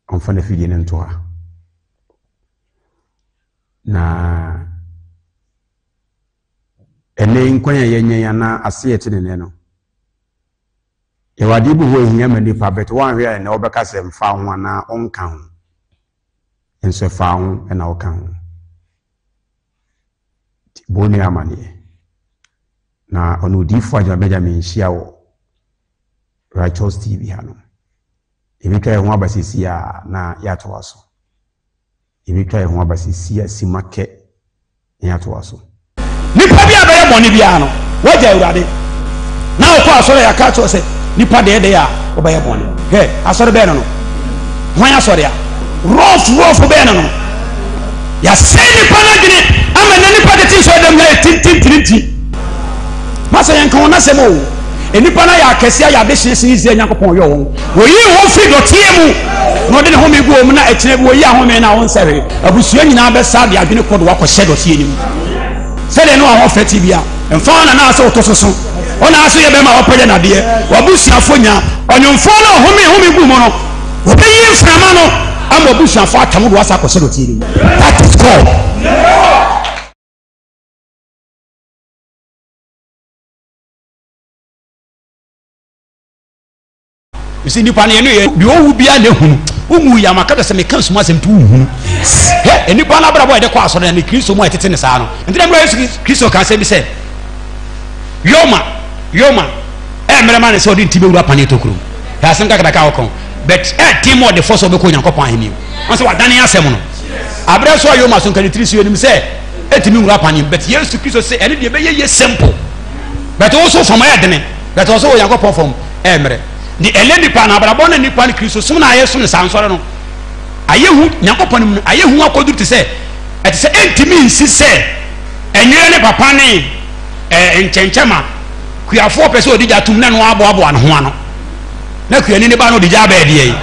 Ɔmfa n'afidie no nto ha. Na ɛnɛ yi nkwan a yɛanya yi anaa ase yɛte ne nɛ no, yɛwɔ adeɛ bi hɔ ɛhia ma nipa bɛte woanhwɛ a ɛnɛ wobɛka sɛ mfa ho anaa ɔnka ho. Nso ɛfa ho ɛna ɔka ho. Nti bɔ onua amaneɛ. Na ɔne odiyifoɔ Agyema Benjamin nhyia wɔ Righteous TV ha no. Yɛbɛtwa yɛn ho aba seesei a na yɛatoa so. Yɛbɛtwa yɛn ho aba seesei a sima kɛ na yɛatoa so. Nipa bi a bɛyɛ bɔne biara no, wagya Awurade. Na wokɔ asɔre a yɛaka akyerɛ wo sɛ nipa deɛ dɛn a wobɛyɛ bɔne. Hwɛ, asɔre bɛn no no? Hwan asɔre a? Rɔf rɔf bɛn no no? Yɛasɛe nipa no adwene ama nnɛ nipa tete nsɔre dɛm nyinaa yɛ tintintirinti. Masa yɛnka wɔn asɛm o. Nnipa no ayɛ akɛseɛ ayɛ adehyeɛ sen Israel Nyankopɔn ɔyɔɔ wɔn. Wɔyii wɔn firii dɔteɛ mu na ɔde ne home guu wɔn mu na ɛkyena bi wɔyi ahome no a wɔnsɛ hwee. Abusua nyinaa bɛsa de adwene kɔ de wɔakɔhyɛ dɔteɛ no mu. Sɛdeɛ ne w'ahoɔfɛ te bia, mfa wo nana sɛ wotɔ so so. Wo na so yɛ bɛrima a wapagya nadeɛ. W'abusuafoɔ nya. Ɔnwomfoɔ no a ɔhome home guu mu no, wɔbɛyi mframa no ama w'abusuafoɔ atwa mo de wɔasa akɔhyɛ dɔteɛ no mu. That is God. Mesi nipa no yɛne yɛ deɛ ɔwu biara na ehunu wowu yɛ ama kata sɛ meka sum asɛm nti wohunu hɛ nipa no abrabɔ a yɛde kɔ asɔre na ne Kristo mu a yɛtete ne saa no nti na mmerɛ Yesu Kristo ka asɛm bi sɛ yoma yoma ɛmmerɛ ma ne sɛ ɔde nti bɛwura pane tokuro mu hɛ asɛm kakraka a wɔkɔn but ɛden ma ɔde fɔ sɛ ɔbɛkɔ Onyankopɔn ahenni mu wɔn sɛ wadane asɛm no abrɛ so a yoma so nka ne tiri so yɛnim sɛ ɛtumi nwura pane mu but Yesu Kristo sɛ ɛne deɛ ɛbɛyɛ yie simple but wo so fam ɛyɛ dene but wɔ so wɔ Onyankopɔn fam ɛmmerɛ ne ɛnɛ nipa no abrabɔ ne nipa no Kristo som na ayɛ som no saa nsɔre no ayɛ hu Nyankopɔn mu no ayɛ hu akɔduru te sɛ ɛte sɛ ɛntumi nsi sɛ ɛnwerɛ ne papa ne ɛɛ nkyɛnkyɛma kuafoɔ pɛ sɛ ɔde gya tum na no aboaboa ne ho ano na kuani ne ba no ɔde gya abɛɛ deɛ yi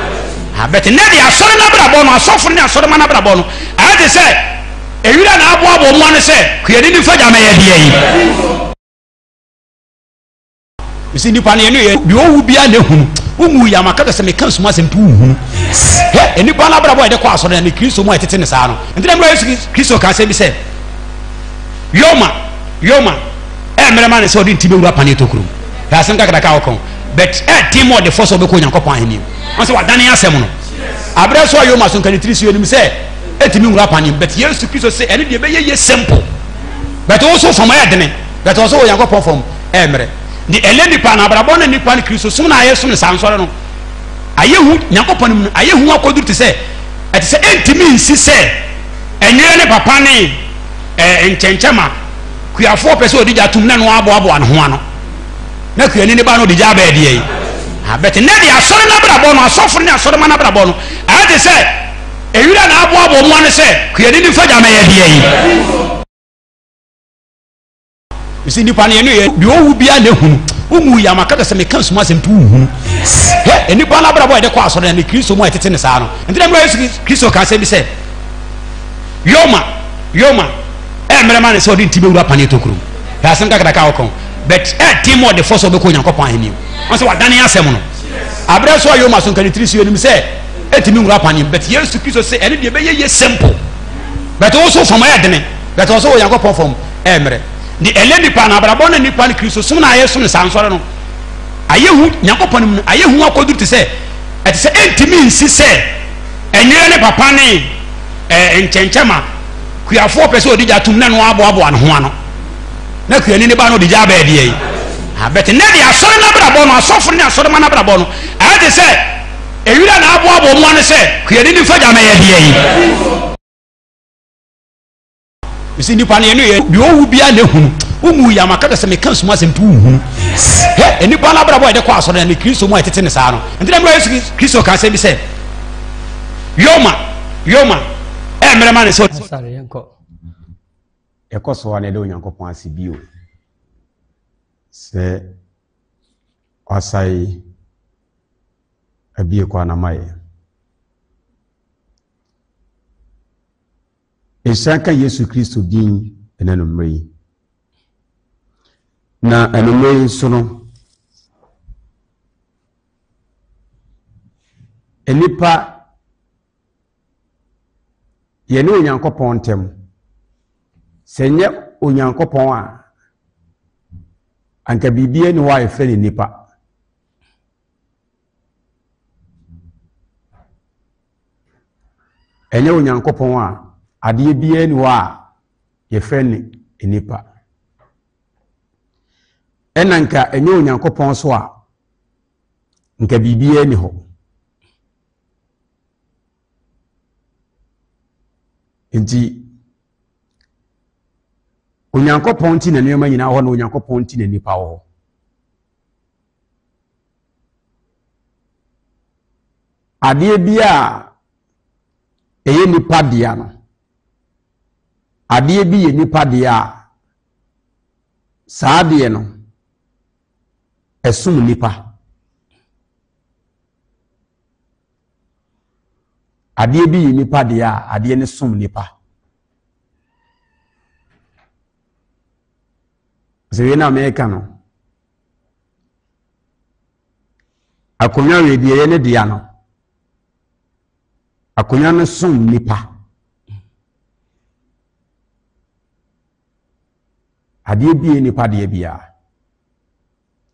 abɛte nɛ de asɔre no abrabɔ no asɔfo ne asɔre ma no abrabɔ no ayɛ te sɛ ewira na aboaboa mu ano sɛ kuani ne fa gya mɛyɛ deɛ yi. Mesi nipa no yɛne yɛ deɛ ɔwu biara na ehunu wowu yɛ ama kata sɛ meka sum asɛm nti wohunu hɛ nipa no abrabɔ a yɛde kɔ asɔre na ne Kristo mu a yɛtete ne saa no nti na mmerɛ Yesu Kristo ka asɛm bi sɛ yoma yoma ɛmmerɛ ma ne sɛ ɔde nti bɛwura pane tokuro mu hwɛ asɛm kakraka a wɔkɔn but ɛden ma ɔde fɔ sɛ ɔbɛkɔ Onyankopɔn ahenni mu wɔn sɛ wadane asɛm no aberɛ so a yoma so nka ne tiri so yɛnim sɛ ɛtumi nwura pane mu but Yesu Kristo sɛ ɛne deɛ ɛbɛyɛ yie simple but wo so fam ɛyɛ dene but wɔ so wɔ Onyankopɔn fam ɛmmerɛ ne ɛnɛ nipa no abrabɔ ne nipa no Kristo som na ayɛ som no saa nsɔre no ayɛ hu Nyankopɔn mu no ayɛ hu akɔduru te sɛ ɛte sɛ ɛntumi nsi sɛ ɛnwerɛ ne papa ne ɛɛ nkyɛnkyɛma kuafoɔ pɛ sɛ ɔde gya tum na no aboaboa ne ho ano na kuani ne ba no ɔde gya abɛɛ deɛ yi abɛte nɛ de asɔre no abrabɔ no asɔfo ne asɔre ma no abrabɔ no ayɛ te sɛ ewira na aboaboa mu ano sɛ kuani ne fa gya mɛyɛ deɛ yi. Mesi nipa no yɛne yɛ deɛ ɔwu biara na ehunu wowu yɛ ama kata sɛ meka sum asɛm nti wohunu hɛ nipa no abrabɔ a yɛde kɔ asɔre na ne Kristo mu a yɛtete ne saa no nti na mmerɛ Yesu Kristo ka asɛm bi sɛ yoma yoma ɛmmerɛ ma ne sɛ ɔde nti bɛwura pane tokuro mu hwɛ asɛm kakraka a wɔkɔn but ɛden ma ɔde fɔ sɛ ɔbɛkɔ Onyankopɔn ahenni mu wɔn sɛ wadane asɛm no aberɛ so a yoma so nka ne tiri so yɛnim sɛ ɛtumi nwura pane mu but Yesu Kristo sɛ ɛne deɛ ɛbɛyɛ yie simple but wo so fam ɛyɛ dene but wɔ so wɔ Onyankopɔn fam ɛmmerɛ ne ɛnɛ nipa no abrabɔ ne nipa no Kristo som na ayɛ som no saa nsɔre no ayɛ hu Nyankopɔn mu no ayɛ hu akɔduru te sɛ ɛte sɛ ɛntumi nsi sɛ ɛnwerɛ ne papa ne ɛɛ nkyɛnkyɛma kuafoɔ pɛ sɛ ɔde gya tum na no aboaboa ne ho ano na kuani ne ba no ɔde gya abɛɛ deɛ yi abɛte nɛ de asɔre no abrabɔ no asɔfo ne asɔre ma no abrabɔ no ayɛ te sɛ ewira na aboaboa mu ano sɛ kuani ne fa gya mɛyɛ deɛ yi. Mesi nipa no yɛne yɛ deɛ ɔwu biara na ehunu wowu yɛ ama kata sɛ meka sum asɛm nti wohunu hɛ nipa no abrabɔ a yɛde kɔ asɔre na ne Kristo mu a yɛtete ne saa no nti na mmerɛ Yesu Kristo ka asɛm bi sɛ yoma yoma ɛmmerɛ ma ne sɛ Asare yɛnkɔ. Yɛkɔ so a na yɛda Onyankopɔn ase bio sɛ wasae abie kwan ama yɛn. Nhyira nka Yesu Kristo din ɛnɛ anwummerɛ yi. Na anwummerɛ yi nso no, nnipa Yɛne Onyankopɔn ntam, sɛ nyɛ Onyankopɔn a, anka biribiara nni hɔ a yɛfrɛ no nnipa. Ɛnyɛ Onyankopɔn a, adeɛ biara nni hɔ a yɛfrɛ no nnipa. Ɛna nka ɛnyɛ Onyankopɔn so a, nka biribiara nni hɔ. Nti, Onyankopɔn nti na nneɛma nyinaa hɔ na Onyankopɔn nti na nnipa wɔ hɔ. Adeɛ bi a ɛyɛ nipa dea no, adeɛ bi yɛ nipa dea a, saa adeɛ no, ɛsom nipa. Adeɛ bi yɛ nipa deɛ a, adeɛ no som nipa. Sɛ wei na meka no, akonnwa wei deɛ ɛyɛ ne dea no, akonnwa no som nipa. Adeɛ bi yɛ nipa deɛ biara.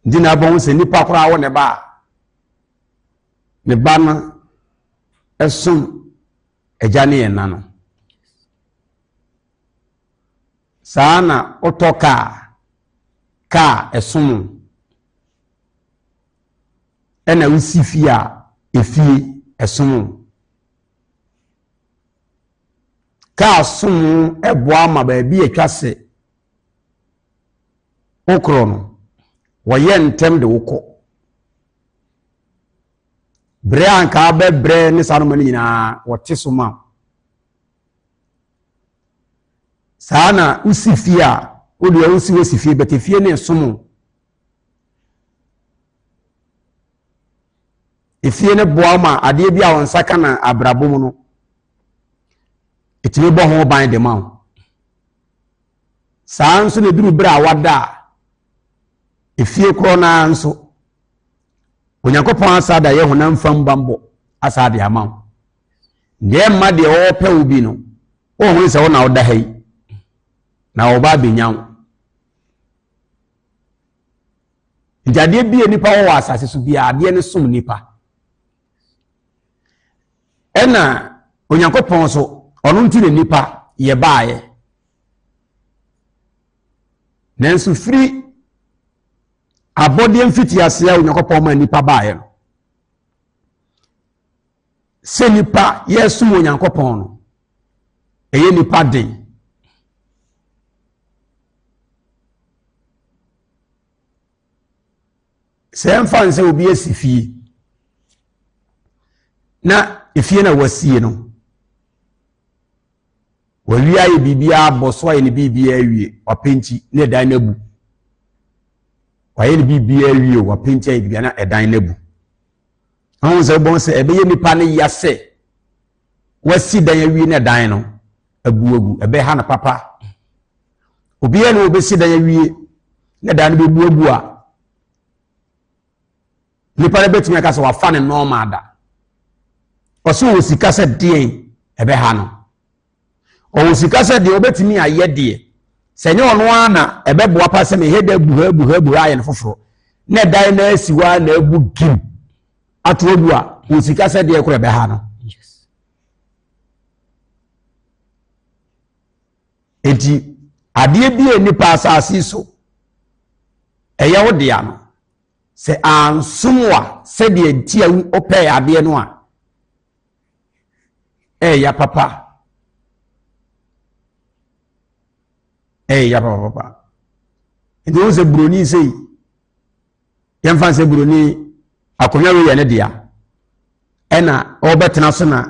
Nti na abɔn sɛ nipa koraa wɔ ne ba a, ne ba no som agya ne ɛna no. Saa na wotɔ kaa, kaa ɛsom wo. Ɛna wosi fie a, efie ɛsom wo. Kaa som wo ɛboa ma baabi atwa sɛ wokorɔ no, wɔyɛ ntɛm de wokɔ. Berɛ a anka wobɛbrɛ ne saa noma no nyinaa wɔte so ma wo. Saa na wosi fie a wodeɛ wosi wosi fie bɛte fie ne ɛsom wo. Efie no boa ma adeɛ bi a wɔn nsa ka na abrabɔ mu no ɛtumi bɔ ho ban de ma wo. Saa nso na ɛduru berɛ a wada a efie korɔ no ara nso Onyankopɔn asa da yɛ honam fam bammɔ asa de ama wo. Deɛ mma deɛ ɔrepɛ wo bi no, wohunu sɛ wo na woda ha yi, na ɔba abɛnya wo. Nti adeɛ bi a nipa wɔ wɔ asase so biara, adeɛ no som nipa. Ɛna Onyankopɔn so, ɔno nti na nipa yɛ baeɛ. Nanso firi abɔdeɛ mfitiaseɛ a Onyankopɔn ma nnipa baeɛ no, sɛ nnipa yɛsom Onyankopɔn no, ɛyɛ nnipa den. Sɛ ɛmfa nsɛ obi asi fie na efie na wasie no, Wawie ayɛ biribiara abɔ so ayɛ ne biribiara awie, wapenti na ɛdan no abu. Wayɛ ne biribiara awie, wapenti ayɛ biribiara na ɛdan no abu. Ahun sɛ wobɛhu sɛ ɛbɛyɛ nipa no ya sɛ wasi dan awie na ɛdan no abu agu, ɛbɛha no papa. Obiara na obɛsi dan awie na ɛdan no bɛbu agu a, nipa no bɛtumi aka sɛ wafa ne nɔɔma da. Ɔsɛ wɔ sika sɛ deɛn ɛbɛha no. Ɔwɔ sika sɛ deɛ ɔbɛtumi ayɛ deɛ sɛ nyɛ ɔno ara na ɛbɛboa pa sɛ mehɛ da bu ha bu ha bu ha ayɛ no foforɔ na ɛdan no asi hɔ a na abu gim ato agu a wɔ sika sɛ deɛ korɔ ɛbɛha no. Enti adeɛ bi a nipa asase so ɛyɛ wo dea no sɛ ansom wa sɛdeɛ nti a wopɛɛ adeɛ no a ɛyɛ papa ɛyɛ papa nti wɔn sɛ buroni sei yɛmfa sɛ buroni akonnwa wei yɛ ne dea ɛna ɔbɛtena so na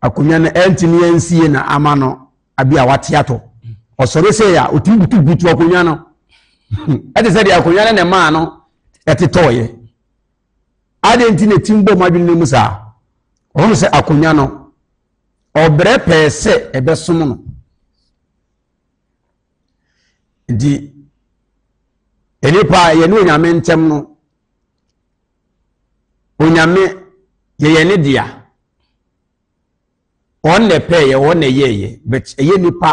akonnwa no ɛntumi ɛnsie na ama no abi a wate atɔ ɔsɔre sɛ a ɔtumi butubutu akonnwa no ɛte sɛ deɛ akonnwa no na ɛmaa no ɛtetɔɔyɛ Adɛn nti na ɛtim bɔ m'adwene no mu saa? Ɔhunu sɛ akonnwa no, ɔbrɛ pɛɛ sɛ ɛbɛsom no. Nti, nnipa yɛne Onyame ntam no, Onyame yɛyɛ ne dea. Wɔn na ɛpɛɛyɛ, wɔn na ɛyɛɛyɛ, but ɛyɛ nipa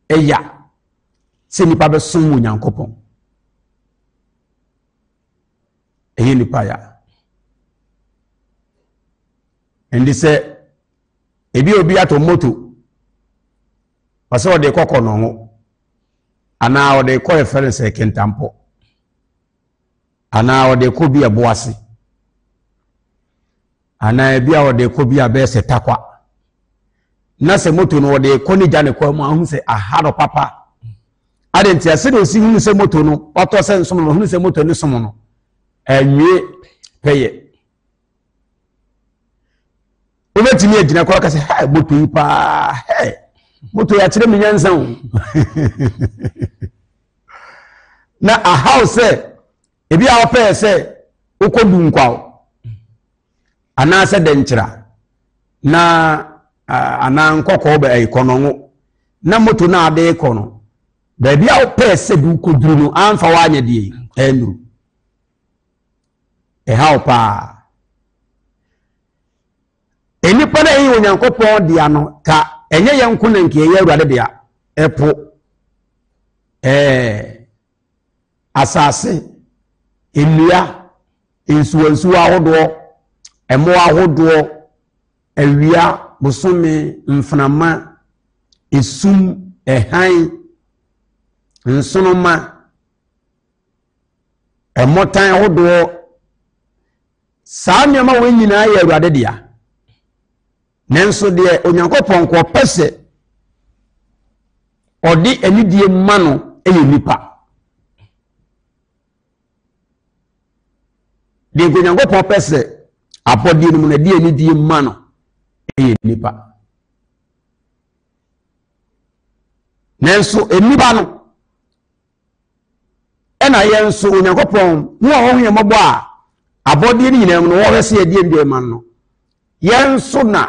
ɛya sɛ nipa bɛsom Onyankopɔn. Ɛyɛ nipa ya. Ɛnde sɛ ebi obi atɔ moto, ɔsɛ ɔde kɔ kɔnɔngo anaa ɔde kɔ ɛfɛ no sɛ kentampɔ anaa ɔde kɔ bi ɛbo ase anaa ebi a ɔde kɔ bi a bɛyɛ sɛ takwa na sɛ moto no ɔde kɔ ne gya ne kɔ mu ahunu sɛ aha no papa ade nti ase na osi hunu sɛ moto no watɔ sɛ nsom no hunu sɛ moto no som no ɛnwie pɛyɛ wobɛtumi agyina kɔ aka sɛ hɛ moto yi paa hɛ moto yi akyerɛ me nyansa o na ahaw sɛ ebi a wɔpɛɛ sɛ wokɔdu nkwaw anaasɛ dɛnkyera na anaa nkɔkɔɔ bɛ ɛyi kɔnɔngo na moto no ade kɔ no baabi a wopɛɛ sɛ de wokɔduru no amfa woanyɛ deɛ ɛnuru ɛhaw paa nnipa no a ɛyɛ Onyankopɔn dea no ka ɛnyɛ yɛn nko na nka ɛyɛ Awurade dea ɛpo ɛɛ asase nnua nsuwansuwa ahodoɔ ɛmoa ahodoɔ awia bosome mframa esum ɛhan nsonoma Mmotan ahodoɔ, saa nneɛma wei nyinaa yɛ Awurade dea. Nanso deɛ Onyankopɔn nko ɔpɛ sɛ ɔde anidie ma no yɛ nipa. Deɛ nka Onyankopɔn pɛ sɛ abɔdeɛ no mu no ɛde anidie ma no yɛ nipa. Nanso nnipa no Ɛna yɛn nso Onyankopɔn ho a ɔhu yɛn mmɔbɔ a abɔdeɛ no nyinaa mu no wɔhwɛ sɛ yɛdeɛ ndeɛ ma no yɛn nso na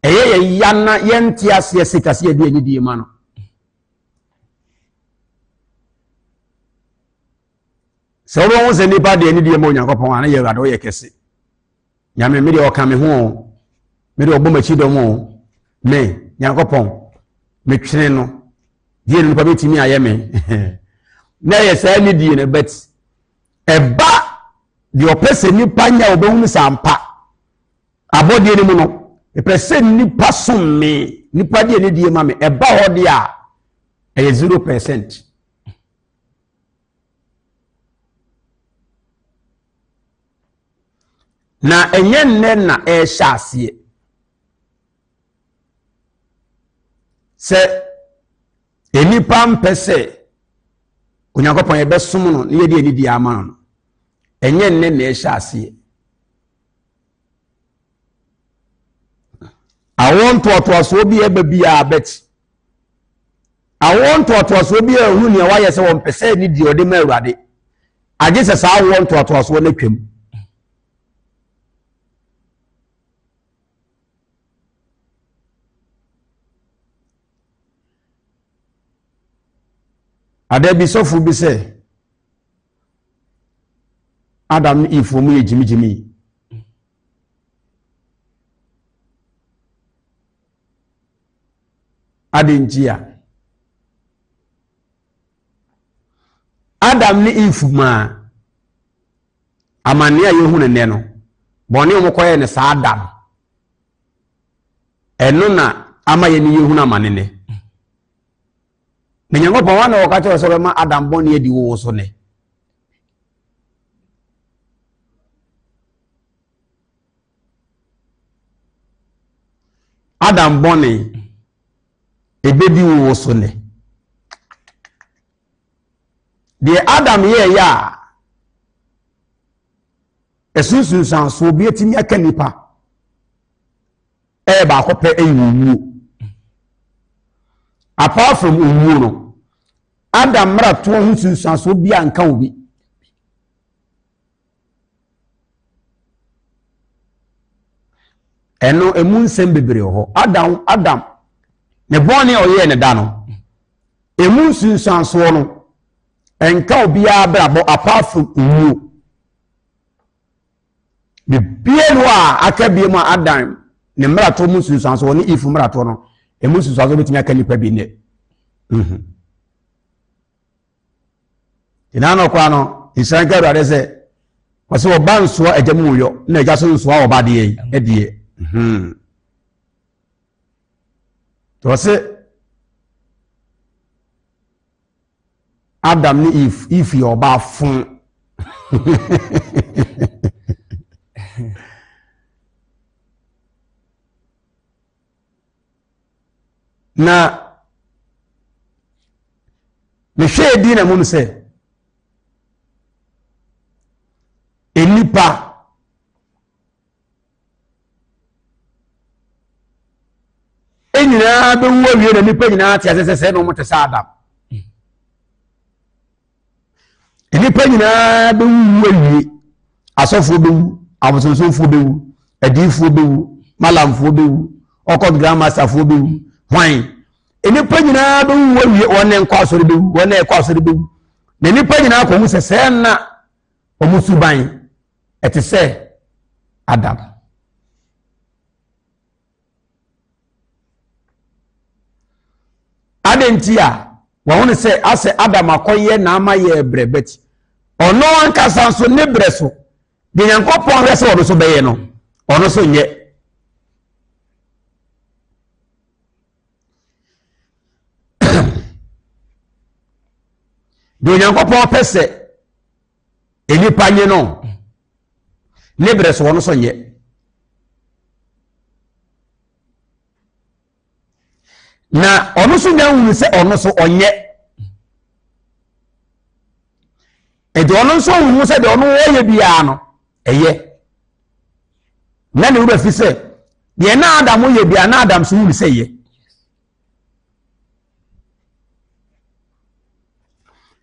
ɛyɛ yɛn ya na yɛnte aseɛ sika sɛ yɛde anidie ma no. Sɛ wobɛhu sɛ nnipa de anidie ma Onyankopɔn a na yɛ Awurade woyɛ kɛse. Nyame, me deɛ ɔka me ho o, me deɛ ɔbɔ m'akyi dɔm o, me, Nyankopɔn, metwene no, deɛ no nipa bɛtumi ayɛ me. Na ɛyɛ saa ne die no, but ɛba deɛ ɔpɛ sɛ nipa nya ɔbɛhunu sɛ ampa abɔdeɛ no mu no, ɛpɛ sɛ nipa som me, nipa deɛ ne die ma me, ɛba hɔ deɛ a, ɛyɛ 0%. Na ɛnyɛ nnɛ na ɛrehyɛ aseɛ. Sɛ nnipa mpɛ sɛ Onyankopɔn yɛbɛsom no na yɛde anidie ama no no, ɛnyɛ nnɛ na ɛrehyɛ aseɛ. Awoɔ ntoatoasoɔ bi ɛba biara bɛt awoɔ ntoatoasoɔ bi a ɛhunu nea wayɛ sɛ wɔmpɛ sɛ ne deɛ ɔde ma Awurade agye sɛ saa awoɔ ntoatoasoɔ no atwam. Ada bi sɔfo bi sɛ Adam ne Eve wɔn yɛ gyimigyimi. Ade nti a Adam ne Eve maa amanneɛ a yɛhu no nnɛ no, bɔne a wɔkɔyɛ no saa da no, ɛno na ama yɛne yɛhunu amane nnɛ. Na Nyankopɔn wa na ɔka kyerɛ sɛ ɔbɛma Adam bɔne adi wo so nnɛ. Adam bɔne ɛbɛdi wo so nnɛ. Deɛ Adam yɛɛyɛ a ɛso nsunsuansoɔ bi atumi aka nipa ɛyɛ baako pɛ ɛyɛ owuo. Apart from owuo no, Adam mmaratoɔ ho nsunsuansoɔ bi anka obi. Ɛno emu nsɛm bebree wɔ hɔ. Adam Adam ne bɔne a ɔyɛɛ ne da no, emu nsunsuansoɔ no, ɛnka obiara brabɔ apart from owuo. Bibie no a aka bie mu a Adam ne mmarato mu nsunsuanso ne Eve mmarato no emu nsunsuanso betumi aka nipa bi nnɛ. Gyina no koraa no, nhyira nka Awurade sɛ wɔsɛ ɔba nsoa agya mu yɔ na agya so nsoa ɔba deɛ deɛ. Hmm. Wɔsɛ Adam ne Eve, Eve yɛ ɔbaa fon. Na mehwɛɛ din na mu sɛ nnipa nyinaa bɛwu awie na nnipa nyinaa te ase sɛ sɛ na wɔn te sɛ Adam. Nnipa nyinaa bɛwuwu awie. Asɔfoɔ bɛwu, abosonsomfoɔ bɛwu, adiyifoɔ bɛwu, malamfoɔ bɛwu, ɔkɔt grandmasterfoɔ bɛwu, hwan? Nnipa nyinaa bɛwuwu awie, wɔn na ɛnkɔ asɔre bɛwu, wɔn na ɛkɔ asɔre bɛwu. Na nnipa nyinaa kɔhu sɛ sɛɛ na wɔn suban ɛte sɛ Adam. Adɛn nti a wɔhunu sɛ asɛ Adam akɔyɛ n'ama yɛ brɛ bɛt ɔno ankasa nso ne brɛ so deɛ Nyankopɔn hwɛ sɛ ɔno nso bɛyɛ no ɔno nso nyɛ. Deɛ Onyankopɔn pɛ sɛ nnipa nye no ne berɛ so ɔno nso nyɛ. Na ɔno nso nya nhunu sɛ ɔno nso ɔnyɛ. Nti ɔno nso nhunu sɛ deɛ ɔno ɔyɛ biara no ɛyɛ. Na ne wura fi sɛ deɛ na Adam yɛ biara na Adam nso hunu sɛ ɛyɛ.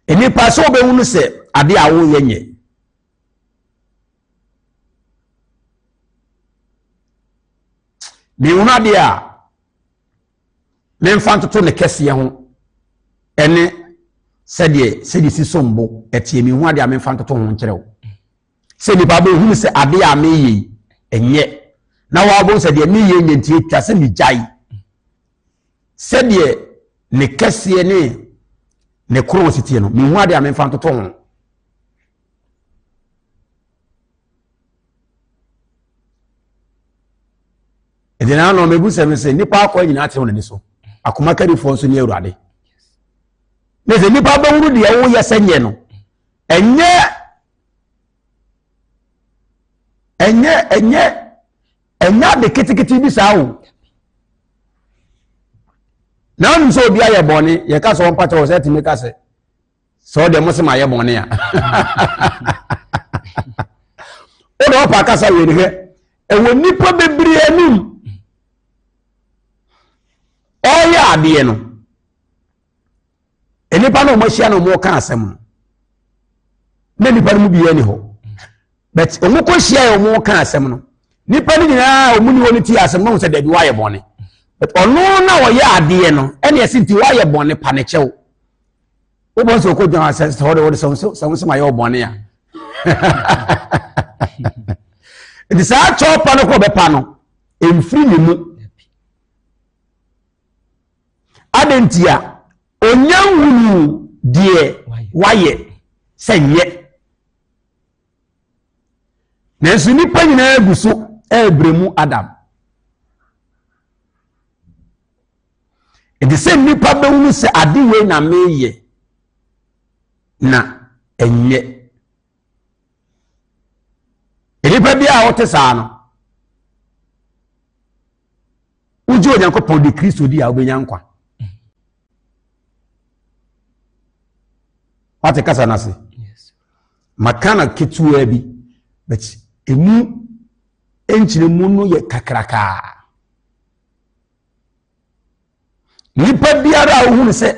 Nnipa sɛ wobɛhunu sɛ adeɛ a woyɛ nyɛ. Mehunu adeɛ a memfa ntoto ne kɛseɛ ho ɛne sɛdeɛ sɛdeɛ si som bo ɛteɛ mehu adeɛ a memfa ntoto ho nkyerɛ wo sɛ nipa bɛhunu sɛ adeɛ a meyɛ yi ɛnyɛ na wɔabɔ sɛ deɛ meyɛ nyɛ nti atwa sɛ megyae sɛdeɛ ne kɛseɛ ne ne korɔn si teɛ no mehu adeɛ a memfa ntoto ho Ɛdi na ano mebu sɛ me sɛ nnipa akɔ nyinaa te wɔn ani so akoma karifoɔ nso ne awurade ne sɛ nnipa bɛhunu deɛ woyɛ sɛ nyɛ no ɛnyɛ ɛnyɛ ɛnyɛ ɛnyɛ ade ketekete bi saa o na wonim sɛ obi ayɛ bɔne yɛka sɛ wɔmpa kyɛ wɔ sɛ atumi ka sɛ sɛ ɔdeɛ mo se ma yɛ bɔne a wode ɔpa kasa wei no hwɛ ɛwɔ nnipa bebree anim ɔyɛ adeɛ no nnipa no ɔmo ahyia no ɔmo ka asɛm no na nnipa no mu biara ni hɔ but ɔmo kɔ hyia yɛ ɔmo ka asɛm no nnipa no nyinaa ɔmo ni hɔ no ti asɛm no sɛ dabi wayɛ bɔne but ɔno na ɔyɛ adeɛ no ɛna ɛsi nti wayɛ bɔne pa ne kyɛw wobɔ sɛ ɔkɔ gyina sɛ sɛ ɔde wɔde sɛ sɛ wo sɛ ma yɛ ɔbɔne a nti saa kyɛw pa no kɔ bɛpa no ɛmfiri ne mu adɛn nti a ɔnya nhunu deɛ wayɛ sɛ nyɛ nanso nnipa nyinaa gu so ɛrebrɛ mu adam Ɛte sɛ nnipa bɛhunu sɛ ade wei na meyɛ na ɛnyɛ. Nnipa bi a wɔte saa no, wogye Onyankopɔn de Kristo di a wobɛnya nkwa. Wate kasa no ase? Maka no ketewaa bi, but emu nkyerɛmu no yɛ kakrakaa. Nipa biara a wohunu sɛ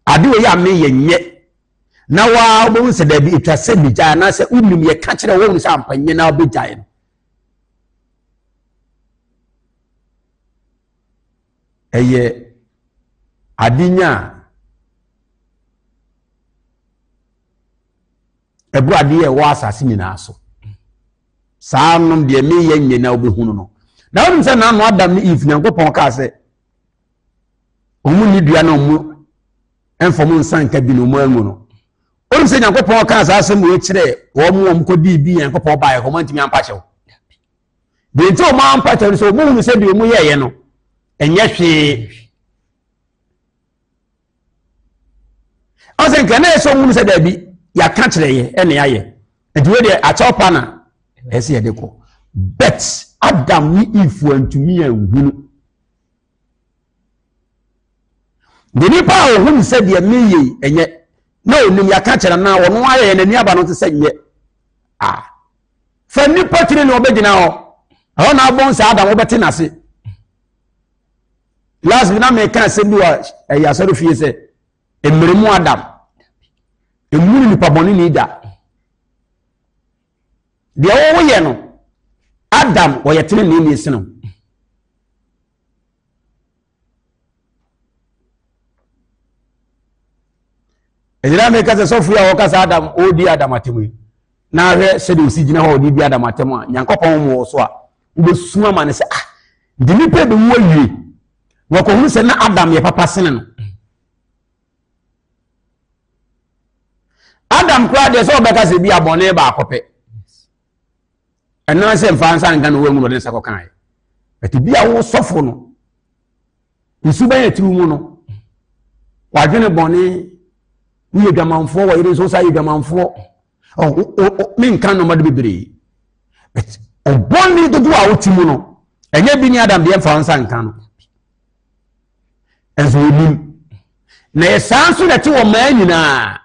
ade wei a meyɛ nyɛ na waa wobɛhu sɛ daabi ɛtwa sɛ megyae anaasɛ wonim yɛka kyerɛ wohunu sɛ ampa nyɛ na wobɛgyae no ɛyɛ adenya a ɛboro adeɛ a ɛwɔ asase nyinaa so. Saa nom deɛ meyɛ nyɛ na wobɛhunu no. Na wonim sɛ naano Adam ne Eve Nyankopɔn kaa sɛ wɔn nni dua na wɔn mfa wɔn nsa nka bi na wɔn anwu no. Wonim sɛ Nyankopɔn kaa saa asɛm wei kyerɛ wɔn wɔn kɔdii bi Nyankopɔn baeɛ wɔn antumi ampa kyɛw. Deɛ nti wɔn ampa kyɛw no sɛ wɔn hunu sɛ deɛ wɔn yɛeɛ no ɛnyɛ hwee. Ɔsɛ nka na ɛsɛ wɔn hunu sɛ daabi yɛaka kyerɛ yɛ ɛna yɛayɛ. Nti wei deɛ akyɛw pa na ɛsɛ yɛde kɔ. But Adam ne Eve antumi anhunu. Deɛ nipa a ɔhunu sɛ deɛ meyɛ yi ɛnyɛ na onim yɛaka kyerɛ na ɔno ayɛ yɛn n'ani aba no te sɛ nyɛ a fa nipa tiri na ɔbɛgyina hɔ ɛhɔ na abɔn sɛ Adam wɔbɛte n'ase. Last bi na meka asɛm bi wɔ ɛyɛ asɔre fie sɛ mmerɛ mu Adam emu ne nipa bɔne ni da deɛ wɔyɛ no Adam wɔyɛ tenenee ni sene ho. Ɛgyina meka sɛ sɔfo yi a wɔka sɛ Adam ɔredi Adam atɛm yi na ahwɛ sɛdeɛ ɔsi gyina hɔ a ɔde di Adam atɛm a Nyankopɔn mu wɔ so a wobɛsu ama no sɛ ah nti nipa bɛwu awie na wɔkɔhunu sɛ na Adam yɛ papa sene no. Adam koraa deɛ sɛ ɔbɛka sɛ bi abɔne baako pɛ ɛno sɛ mfa nsa nka na wɔanwu na ɔde nsa kɔkaeɛ ɛte bi a wo sɔfo no nsu bɛyɛ tiri mu no wadwene bɔne woyɛ dwamanfoɔ wɔ yere nso sa yɛ dwamanfoɔ menka nnɔma de bebree but ɔbɔne dodoɔ a wote mu no ɛnyɛ bi ne adam deɛ mfa nsa nka no ɛnso onim na yɛ saa nso na ɛte wɔ mmaa nyinaa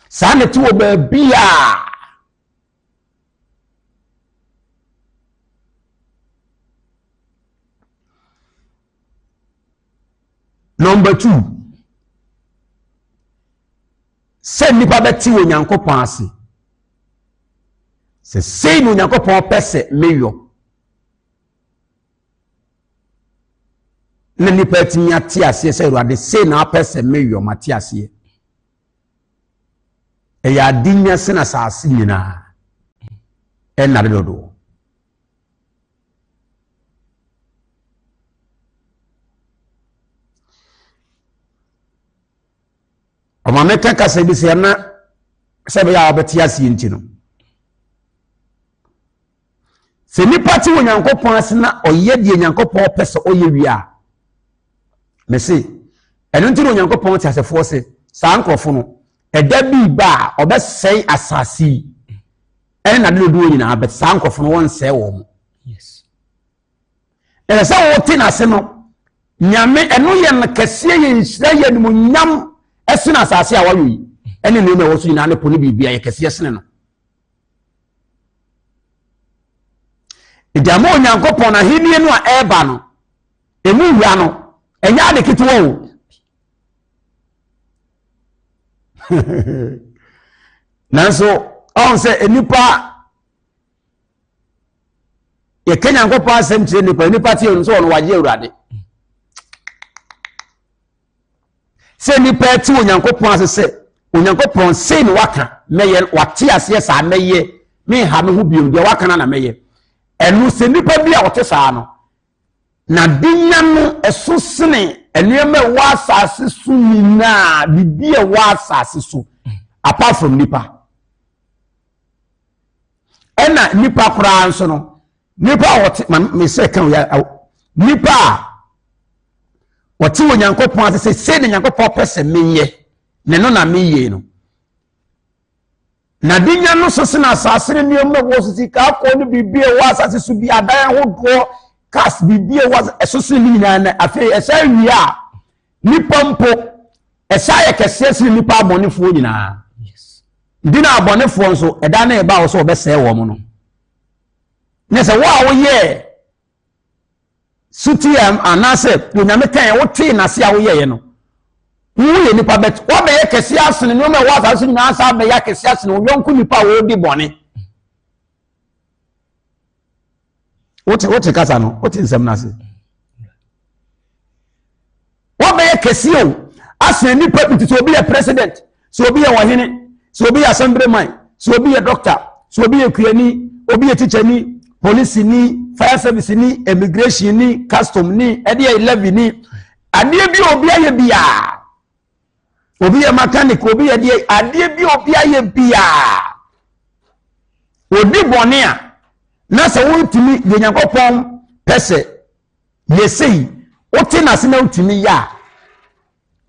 saa na ɛte wɔ baabi a Number 2, sɛ nnipa bɛte Onyankopɔn ase sɛ sei na Onyankopɔn pɛ sɛ meyɔ na nnipa atumi ate aseɛ sɛ Awurade sei na apɛ sɛ meyɔ mate aseɛ. Ɛyɛ adenya sen asase nyinaa ɛnna de dodoɔ. Ɔma meka kasa bi sɛ na sɛ ɛbɛyɛ a wɔbɛte aseɛ nti no. Sɛ nipa te Onyankopɔn ase na ɔyɛ deɛ Nyankopɔn pɛ sɛ ɔyɛ wie a, mese ɛno nti na Onyankopɔn te asefoɔ se saa nkurɔfo no ɛda bi ba a ɔbɛsɛe asase yi ɛne n'ade dodoɔ nyinaa bɛ saa nkurɔfo no wɔnsɛe wɔn mo. Ɛsɛ sɛ wɔte n'ase no nyame ɛno yɛ no kɛseɛ yɛ nhyira yɛ animuonyam ɛsene asase a wɔayɔ yi ɛne nneɛma ɛwɔ so nyinaa ne po ne biribi a yɛ kɛseɛ sene no. Nti ama Onyankopɔn ahenni no a ɛreba no, emu wura no, ɛnyɛ ade ketewa o. Nanso, ɔn sɛ nnipa yɛka Nyankopɔn asɛm kyerɛ nnipa, nnipa te sɛ ɔno wagye Awurade. Sɛ nnipa te Onyankopɔn ase sɛ Onyankopɔn sei na waka mɛyɛ, wate aseɛ saa mɛyɛ, menha me ho biom, deɛ waka no na mɛyɛ. Ɛno sɛ nnipa bi a ɔte saa no, na denya no ɛso sene nneɛma ɛwɔ asase so nyinaa, biribi a ɛwɔ asase so apart from nipa. Ɛna nipa koraa nso no, nipa a wɔte ma mesɛ ka wei nipa a wɔte wɔ Nyankopɔn ase sɛ sei na Nyankopɔn pɛ sɛ menyɛ na ɛno na meyɛ no na de nya no so sene asase no nneɛma wɔ so sika akɔ no biribi a ɛwɔ asase so bi adan ahodoɔ cars biribi a ɛwɔ ɛso sene ne nyinaa na afei ɛsɛ wie a nipa mpo ɛsɛ ayɛ kɛseɛ sene nipa abɔnefoɔ nyinaa nti na abɔnefoɔ nso ɛda na ɛba wɔ sɛ wɔbɛsɛe wɔn no Ne sɛ wo a woyɛɛ sotie anaasɛ Onyame kaeɛ wotee n'ase a woyɛeɛ no, woyɛ nipa bɛt woabɛyɛ kɛseɛ asene nneɛma ɛwɔ asase so nyinaa saa abɛyɛ akɛseɛ asene wo yɔnko nipa a wɔredi bɔne. Wote wote kasa no, wote nsɛm no ase. Woabɛyɛ kɛseɛ o asene nipa bi te sɛ obi yɛ president, sɛ obi yɛ ɔhene, sɛ Sɛ obi yɛ assemblyman, sɛ obi yɛ doctor, sɛ obi yɛ kuani, obi yɛ tikyani, polisini, fire service ni, immigration ni, custom ni, ɛdeɛ levy ni, adeɛ bi a obi ayɛ biara, obi yɛ mechanic, obi yɛ deɛ, adeɛ bi a obi ayɛ biara, odi bɔne a, na sɛ wotumi deɛ Nyankopɔn pɛ sɛ yɛ sei, wote n'ase na wotumi yɛ a,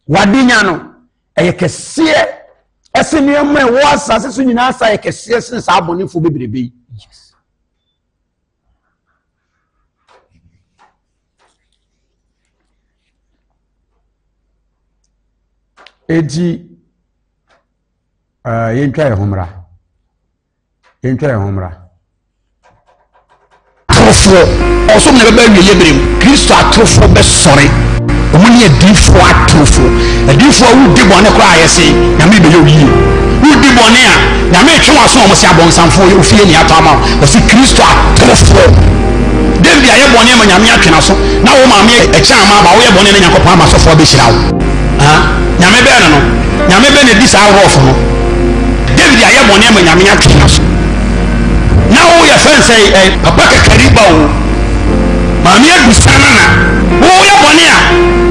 W'adenya no, ɛyɛ kɛseɛ ɛsen nneɛma ɛwɔ asase so nyinaa sa yɛ kɛseɛ sen saa abɔnefoɔ bebrebe yi. Eti uh, yɛntwa yɛn ho mmra. Yɛntwa yɛn ho mmra. Atorofoɔ, ɔsom na ɛbɛba awieeɛ berɛ mu. Kristo atorofoɔ bɛsɔre. Wɔn ne adiyifoɔ atorofoɔ. Adiyifoɔ a wodi bɔne koraa a yɛse Nyame bɛyɛ wo yie. Wodi bɔne a Nyame retwe w'aso a wɔn se abɔnsamfoɔ yɛ ofie ne atɔ ama wo. Wɔse Kristo atorofoɔ. David ayɛ bɔne ama Nyame atwe n'aso na wo maame ɛkyɛ ama aba woyɛ bɔne na Nyankopɔn ama asɔfoɔ abɛhyira wo. Nyame bɛn no no? Nyame bɛn na ɛdi saa rɔfo no? David ayɛ bɔne ama Nyame atwe n'aso. Na wo yɛ fɛn sɛ ɛ papa kakari ba o. Maame adusa nana. Wo yɛ bɔne a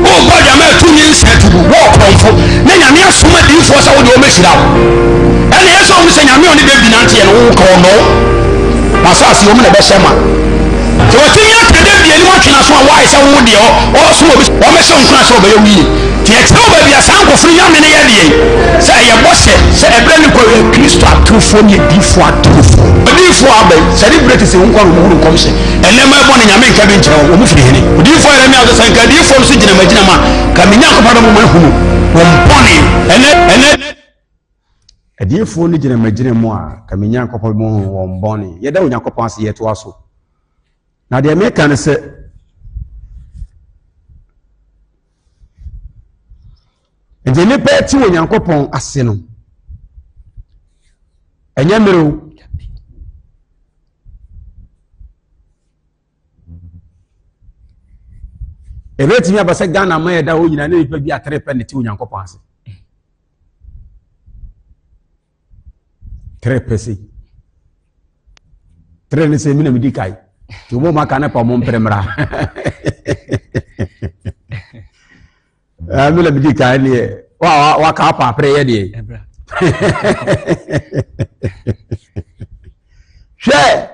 wo bɔ adwama atu nyinsɛn atu gu wo ɔkorɔmfo na Nyame asoma adiyifoɔ sɛ wo deɛ wɔbɛhyira wo. Ɛna ɛsɛ wɔn sɛ Nyame ɔne David nanteɛ no wo ka ɔnɔ wo. N'asase wɔn na ɛbɛhyɛ ma. Sɛ wɔtumi aka David anim atwe n'aso a wɔayɛ sɛ wo deɛ ɔresoma obi wɔmɛhyɛ wo nkuran sɛ wɔbɛyɛ wo yie. Nti ɛkyerɛ wo baabi a saa nkurɔfo no nyame no yɛ deɛn? Sɛ ɛyɛ bɔhyɛ sɛ ɛberɛ no kɔ awie Kristo atorofoɔ ne adiyifoɔ atorofoɔ. Adiyifoɔ aba yi, celebrities yi nko ara na wɔhunu nkɔmhyɛ. Ɛnnɛ mma ɛbɔne nyame nka bi nkyerɛ wɔn, wɔn firi hene? Odiyifoɔ Yeremia nso sɛ nka adiyifoɔ no so gyina m'agyina mu a, nka me Nyankopɔn bɛma wɔn ahunu wɔn bɔne. Ɛnnɛ, ɛnnɛ. Adiyifoɔ no gyina m'agyina mu a, nka me Nyankopɔn bɛma wɔahunu wɔn bɔne. Yɛda Onyankopɔn ase, yɛtoa so. Na deɛ meka ne sɛ, nti nnipa ɛte Onyankopɔn ase no, ɛnyɛ mmerɛ o. Ɛbɛtumi aba sɛ Ghana ma yɛda hɔ nyinaa ne nnipa bi atere pɛ ne te Onyankopɔn ase. Tere pɛ sei. Tere ne sɛ mi na medi kae. Nti wɔn mu aka ne pa wɔn mpere mmra. Eh, mi na medi kae deɛ. Wa wa waka apa apere yɛ deɛ. Hwɛ.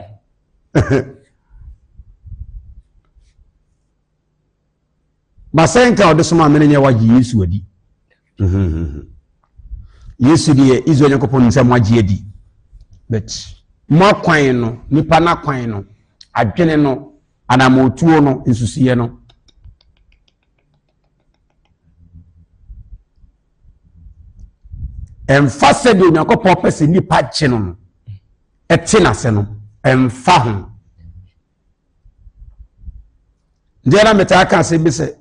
Masɛnka a ɔde somaa me no nyɛ wagye Yesu adi. Yesu deɛ Israel Nyankopɔn nim sɛ moagye adi. But mo akwan no, nipa no akwan no, adwene no, anammɔntuo no, nsusuiɛ no. Ɛmfa sɛdeɛ Onyankopɔn pɛ sɛ nipa gye no no, ɛte n'ase no, ɛmfa ho. Deɛ na metaa ka asɛm bi sɛ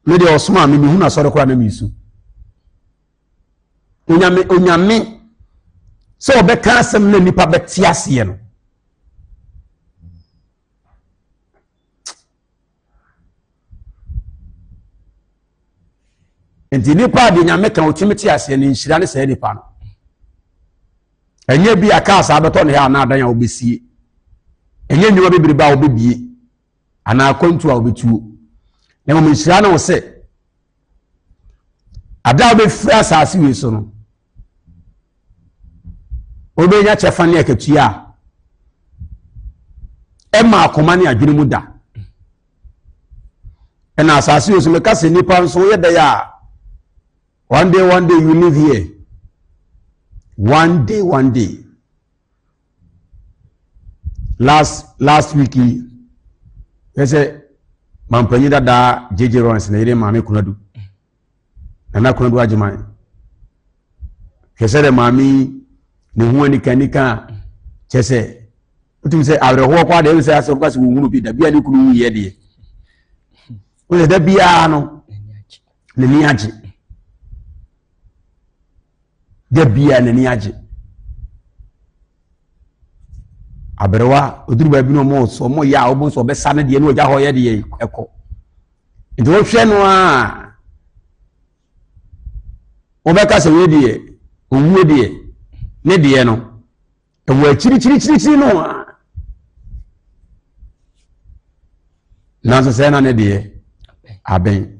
me deɛ ɔsoma me mehunu asɔre koraa na mesu onyame onyame sɛ ɔbɛka asɛm na nipa bɛte aseɛ no nti nipa a deɛ nyame ka ɔtumi te aseɛ no nhyira ne saa nipa no ɛnyɛ bi a kaa saa bɛtɔ ne ha anaa adan a wobɛsie ɛnyɛ nnwuma bebrebe a wobɛbie anaa akwantu a wobɛtuo na mmom nhyira ne wo sɛ ada a wobɛfiri asase wei so no wobɛnya kyɛfa ne akatua a ɛma akoma ne adwene mu da ɛna asase wei so meka sɛ nnipa nso woyɛ dɛn a one day one day you live here one day one day last last week yi yɛ sɛ mampanyin dadaa jj Rawlings na yere maame kunadu nana kunadu agyeman hwɛ sɛ dɛ maame yi ne ho anikanika a kyɛ sɛ wotumi sɛ awerɛhoɔ kɔ adeɛ sɛ asɛ ɔka sɛ wɔhunu bi da bia ne kunu wuyɛ deɛ wosɛ da biara no n'ani agye da biara n'ani agye aberewa oduru baabi na ɔmo sɔ ɔmo yɛ a ɔmo nso ɔbɛsa ne deɛ na ɔgya hɔ yɛ deɛ ɛkɔ nti wohwɛ no a wɔbɛka sɛ wei deɛ owuo deɛ. Ne deɛ no, ɛwɔ akyirikyirikyirikyiri no a. Nanso sɛ na ne deɛ abɛn.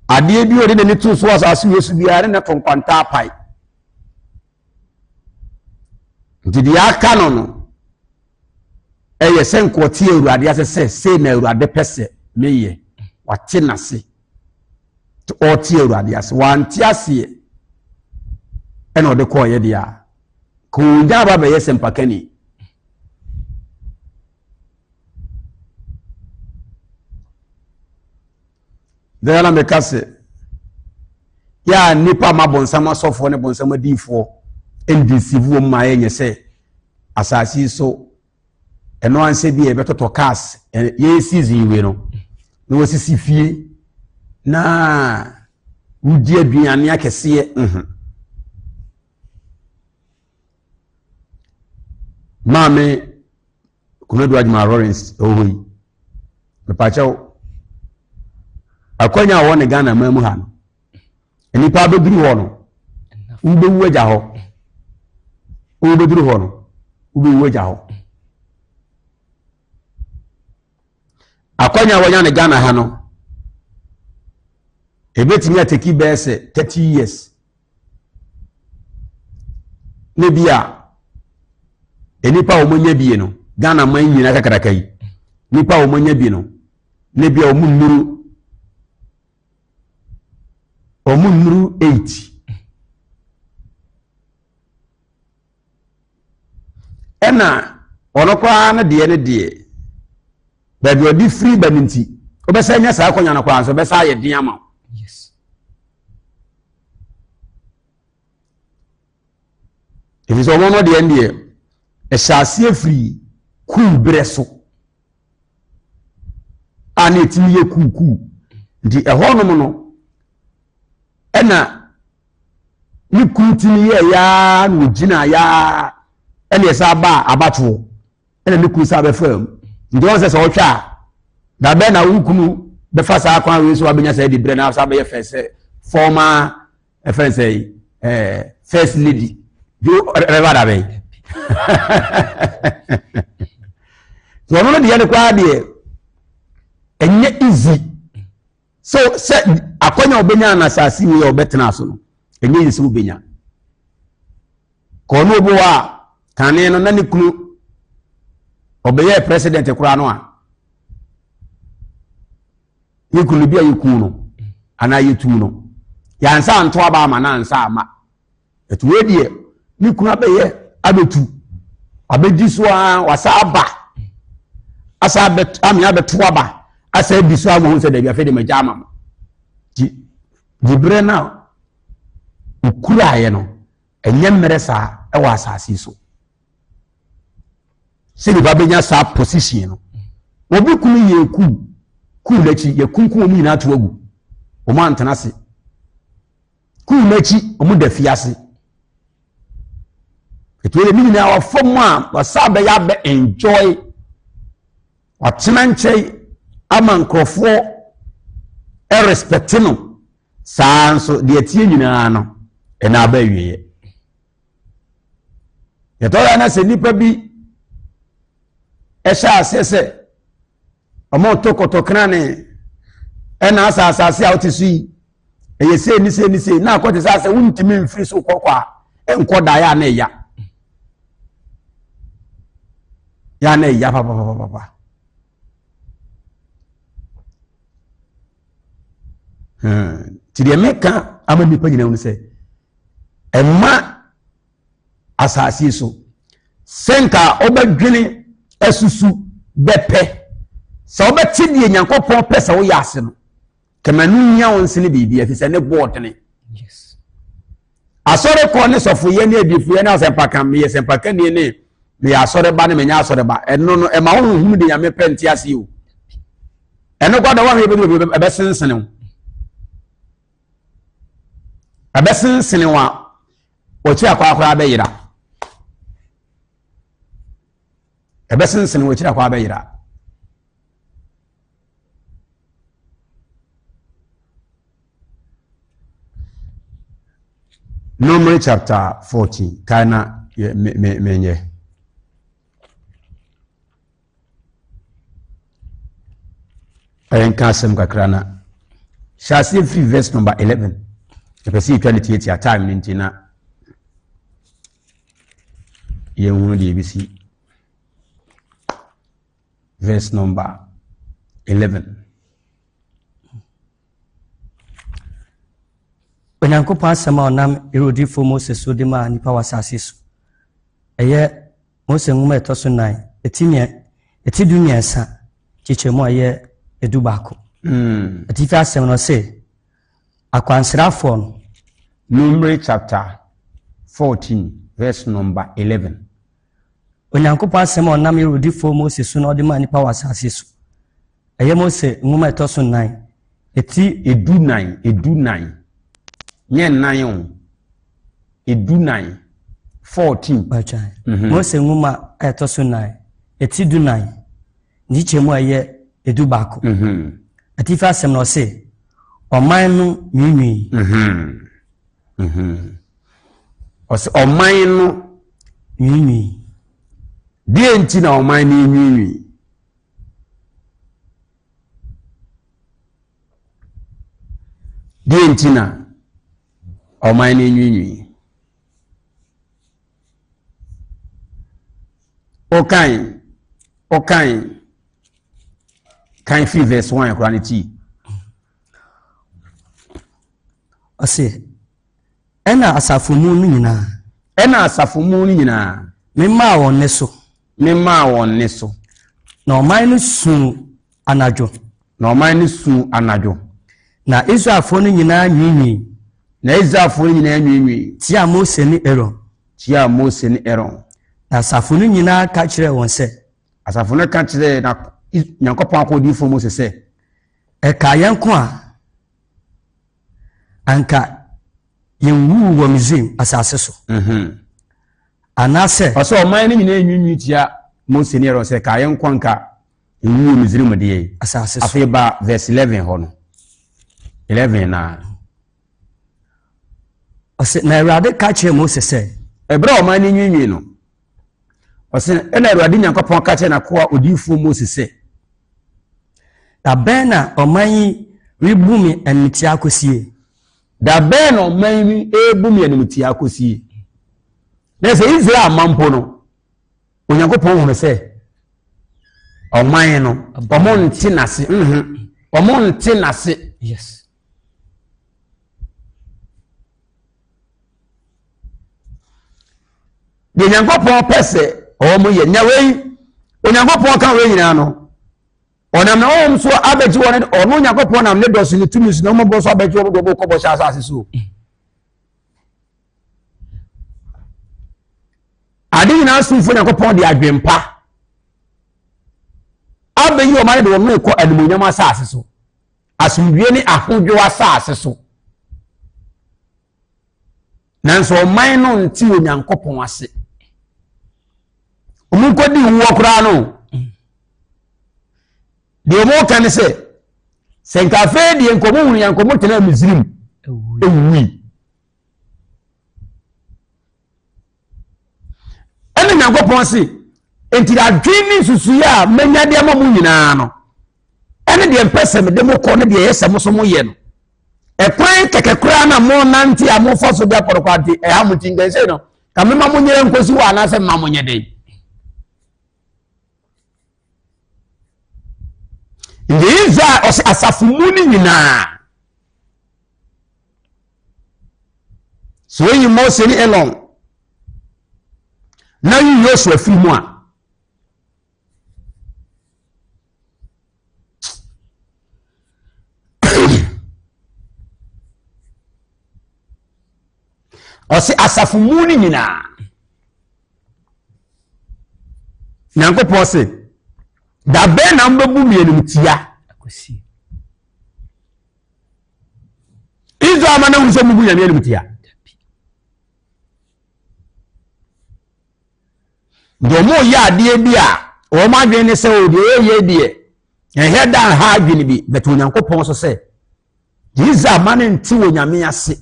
Adeɛ bi a ɔde n'ani to so asase wei so biara ne to nkwanta apae. Nti deɛ aka no no ɛyɛ sɛ nka ɔte Awurade ase sɛ sei na Awurade pɛ sɛ meyɛ. Wate n'ase. Nti ɔte Awurade ase. Wante aseɛ ɛna ɔde kɔɔyɛ deɛ a ka ɔnya aba bɛyɛ sɛ mpakani. Dɛn na meka sɛ yɛ a nnipa ma bonsam asɔfoɔ ne bonsam adiyifoɔ ndeceive wɔn ma yɛnyɛ sɛ asase yi so ɛno ansɛ bi a yɛbɛtɔtɔ cars yɛyɛ season yi wei no na wɔsisi fie na wodi aduane akɛseɛ mhm. Maame Konadu Adwuma Lawrence ɛwɔ hɔ yi mepakyɛw akwanya a wɔwɔ ne Ghana man mu ha no nnipa abɛduru hɔ no wobɛwu agya hɔ wobɛduru hɔ no wobɛwu agya hɔ akwanya a wɔnya ne Ghana ha no ɛbɛtumi ateki bɛyɛ sɛ 30 years ne bi a nnipa a wɔanya bie no ghana man nyinaa kakraka yi nnipa a wɔanya bi no ne bi a wɔn nnuru wɔn nnuru 8 ɛna ɔno koraa no deɛ no deɛ baabi ɔde firi ba no nti wobɛsɛ nya saa akɔnya no koraa nso bɛsɛ ayɛ den ama wo. Ɛfiri sɛ ɔno no deɛ deɛ ɛhyɛ aseɛ firi kuu berɛ so a na ɛtumi yɛ kuukuu nti ɛhɔnom no ɛna ne kuu tumi yɛ yaa na ɔgyina yaa ɛna ɛsɛ aba a abatoɔ ɛna ne kunu san bɛfaa mu nti wɔn sɛ sɛ ɔhwɛ a dabɛ na wo kunu bɛfa saa kwan wei so abɛnya saa di berɛ na asa bɛyɛ fɛ sɛ former ɛfɛn sɛ ɛɛ first lady bi ɛbɛba dabɛ yi nti ɔno no deɛ no koraa deɛ ɛnyɛ easy so sɛ akɔnya ɔbɛnya na asase wei a ɔbɛtena so no ɛnyɛ easy sɛ ɔbɛnya. Kɔɔ no obi wɔ a kane no na ne kunu ɔbɛyɛɛ president koraa no a ne kunu bi a yɛku no anaa yɛtu no yɛansa anto aba ama no ansa ama ɛti wei deɛ ne kunu abɛyɛ abɛtu abɛdi so a wasa aba asa ame abɛto aba asa adi so ama ho sɛ dabi afei de magya ama mo nti gyeberɛ no a ɔkuraeɛ no Ɛnyɛ mmerɛ saa wɔ asase so sɛ nipa bɛnya saa position no. Obi kunu yɛ kuu, kuu n'akyi yɛkunkum wɔn nyinaa to agu, wɔn antena ase. Kuu n'akyi wɔn da fi ase. Ɛtu yɛ ne nyinaa wafa mu a wasa bɛyɛ abɛ enjoy watena nkyɛn ama nkurɔfoɔ ɛrespɛte no. Saa ara nso, deɛ ɛteɛ nyinaa no, ɛna aba awieɛ. Yɛtɔ da na sɛ nnipa bi ɛhyɛ aseɛ sɛ wɔreto kɔtɔkrane ɛna asa asase a wote so yi ɛyɛ sei ne sei ne sei na akɔ te sɛ asɛ wontumi mfiri so kɔkɔ a ɛnkɔ da yɛ a na ɛya yɛ a na ɛya papapapapa Nti deɛ meka ama nnipa nyinaa hu sɛ ɛma asase so sɛ nka wobɛdwene asusu bɛpɛ sɛ wobɛte deɛ nyankopɔn pɛ sɛ woyɛ ase no kɛmɛ no hia wo nsene biribi ɛfiri sɛ ne boɔ dene asɔre kɔ ne sɔfoyɛ ne adiifoyɛ ne asɛmpaka meyɛ sɛmpakani ne meyɛ asɔreba ne menyɛ asɔreba ɛno no ɛma wo honhom de nyame pɛ nte ase o ɛno kɔ da wɔn yɛ bɛ ɛbɛsensene wo ɛbɛsensene wo a wɔkyi akɔ akora abɛyera ɛbɛsensene wɔkyi akɔ abɛyera Numeri chapter 14 kae na menyɛ. Ɛyɛ nka asɛm kakra na hyɛ aseɛ firi verse number 11. Ɛpɛ sɛ yɛtwa ne tiatia time no nti na yɛnhunu deɛ ɛbɛsi. Verse number 11. Onyankopɔn asɛm a ɔnam Ewuradifo Mose so de maa nnipa wɔ asase so. Ɛyɛ Mose nwoma a ɛtɔ so nan, eti mmiɛ, eti 13, nkyekyɛmu a ɛyɛ 11. Atifi asɛm no ɔse, Akwansrafoɔ no. Numeri chapter 14 verse number 11. Onyankopɔn asɛm a ɔnam Ewuradifo Mose so na ɔde maa nnipa wɔ asase so. Ɛyɛ Mose nwoma a ɛtɔ so nnan, eti. 14, 14, nyɛ nnan o, 14, 14. Ɔtwan. Mose nwoma a ɛtɔ so nnan, eti 14, ne nkyekyɛmu a ɛyɛ 11. Atifi asɛm no ɔse, ɔman no nwiinwii. Ɔse ɔman no nwiinwii. Deɛ nti na ɔman no nwiinwii? Deɛ nti na ɔman no nwiinwii? Wokan wokan kan firi verse 1 koraa no tii. Ɔse, ɛna asafo mu no nyinaa. Ɛna asafo mu no nyinaa. Memaa wɔn nne so. Memaa wɔn nne so. Na ɔman no suu anadwo. Na ɔman no suu anadwo. Na Israelfoɔ no nyinaa nwiinwii. Na Israelfoɔ no nyinaa nwiinwii. Tiaa Mose ne Aaron. Tiaa Mose ne Aaron. Na asafo no nyinaa ka kyerɛɛ wɔn sɛ. Asafo no ka kyerɛɛ na Nyankopɔn akoa odiyifoɔ Mose sɛ. Ɛkaa yɛn nko a, anka yɛnwuu wɔ Misraim asase so. Anaasɛ. Ɔsɛ ɔman no nyinaa nwiinwii tia Mose ne Aaron sɛ, kaa yɛn nko anka yɛnwu wɔ Misraim deɛ. Asase so. Afei ba verse 11 hɔ no. 11 na. Ɔsɛ na Awurade ka kyerɛɛ Mose sɛ. Ɛberɛ a ɔman no nwiinwii no, ɔsɛ ɛna Awurade Nyankopɔn ka kyerɛɛ n'akoa odiyifoɔ Mose sɛ. Da bɛn na ɔman yi rebu me animtia akɔsie? Da bɛn na ɔman yi rebu me animtia akɔsie? Na sɛ Israel ma mpo no, Onyankopɔn hunu sɛ ɔman no, ɔmo nte n'ase, ɔmo nte n'ase. Yes. Deɛ Nyankopɔn pɛ sɛ wɔn yɛ, na wei, Onyankopɔn ka wei nyinaa no, ɔnam na wɔn so abɛgye wɔn, ɔno Onyankopɔn nam ne dɔ so ne tumi so na wɔn bɔ so abɛgye wɔn de wɔn kɔ bɔhyɛ asase so. Ade nyinaa somfo Nyankopɔn de adwempa abɛyi wɔn ayɛ de wɔn rekɔ animuonyam asase so, asomdwie ne ahodwo asase so. Nanso ɔman no nte Onyankopɔn ase. Wɔn nkɔdi wuwɔ koraa no. Deɛ wɔn ka ne sɛ, sɛ nka afei deɛ nka wɔn hunu yɛn nka wɔn tena Misrim ewuwui. Ɛna Nyankopɔn se, enti adwene ne nsusuiɛ a manya de ama mo nyinaa no, ɛne deɛ mpɛ sɛ mede mo kɔ ne deɛ ɛyɛ sɛ mo so moyɛ no. Ɛkwan kɛkɛ koraa na monante a mofa so de akɔ no koraa nti ɛha mo nti nkɛnsɛ no, ka mema mo nyerɛ nkosi hɔ anaasɛ mma mo nyɛ den. Nti Israel ɔsɛ asafo mu no nyinaa sɛ oyi Mose ne Elon na yi Yosua firi mu a ɔsɛ asafo mu no nyinaa Nyankopɔn se, da bɛn na mobɛbu me animtia? Israel ma no hu sɛ mubu Nyame animtia. Nti wɔn yɛ adeɛ bi a wɔn adwene ne sɛ o deɛ yɛyɛ deɛ ɛhɛ da nha adwene bi bɛtɛ Onyankopɔn so sɛ Israel ma no nte wɔ Nyame ase.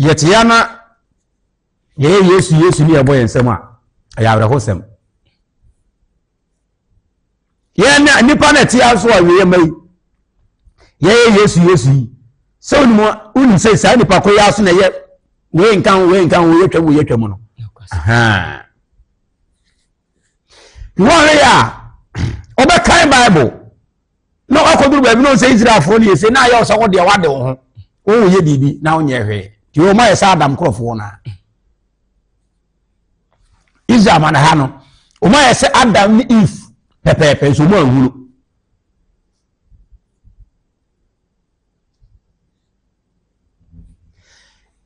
Yɛte ya na yɛyɛ Yesu Yesu ne yɛbɔ yɛn nsam a, ɛyɛ awerɛhosɛm. Yɛn na nipa na ɛte ya nso a wieɛ ma yi, yɛyɛ Yesu Yesu yi. Sɛ wonim wonim sɛ saa nipa ko yɛ aso na ɛyɛ wei nka ho wei nka ho wei atwam wei atwam no. Wɔn yɛ a ɔbɛkan Bible. na wakɔduru baabi na ɔsɛ Israelfoɔ no yɛ se na ayɛ ɔsɛ wo deɛ wade wo ho woyɛ biribi na wonyɛ hwee nti wɔn ayɛ sɛ Adam nkurɔfoɔ no a Israel ma no ha no wɔn ayɛ sɛ Adam ne Eve pɛpɛɛpɛ nso wɔn anhunu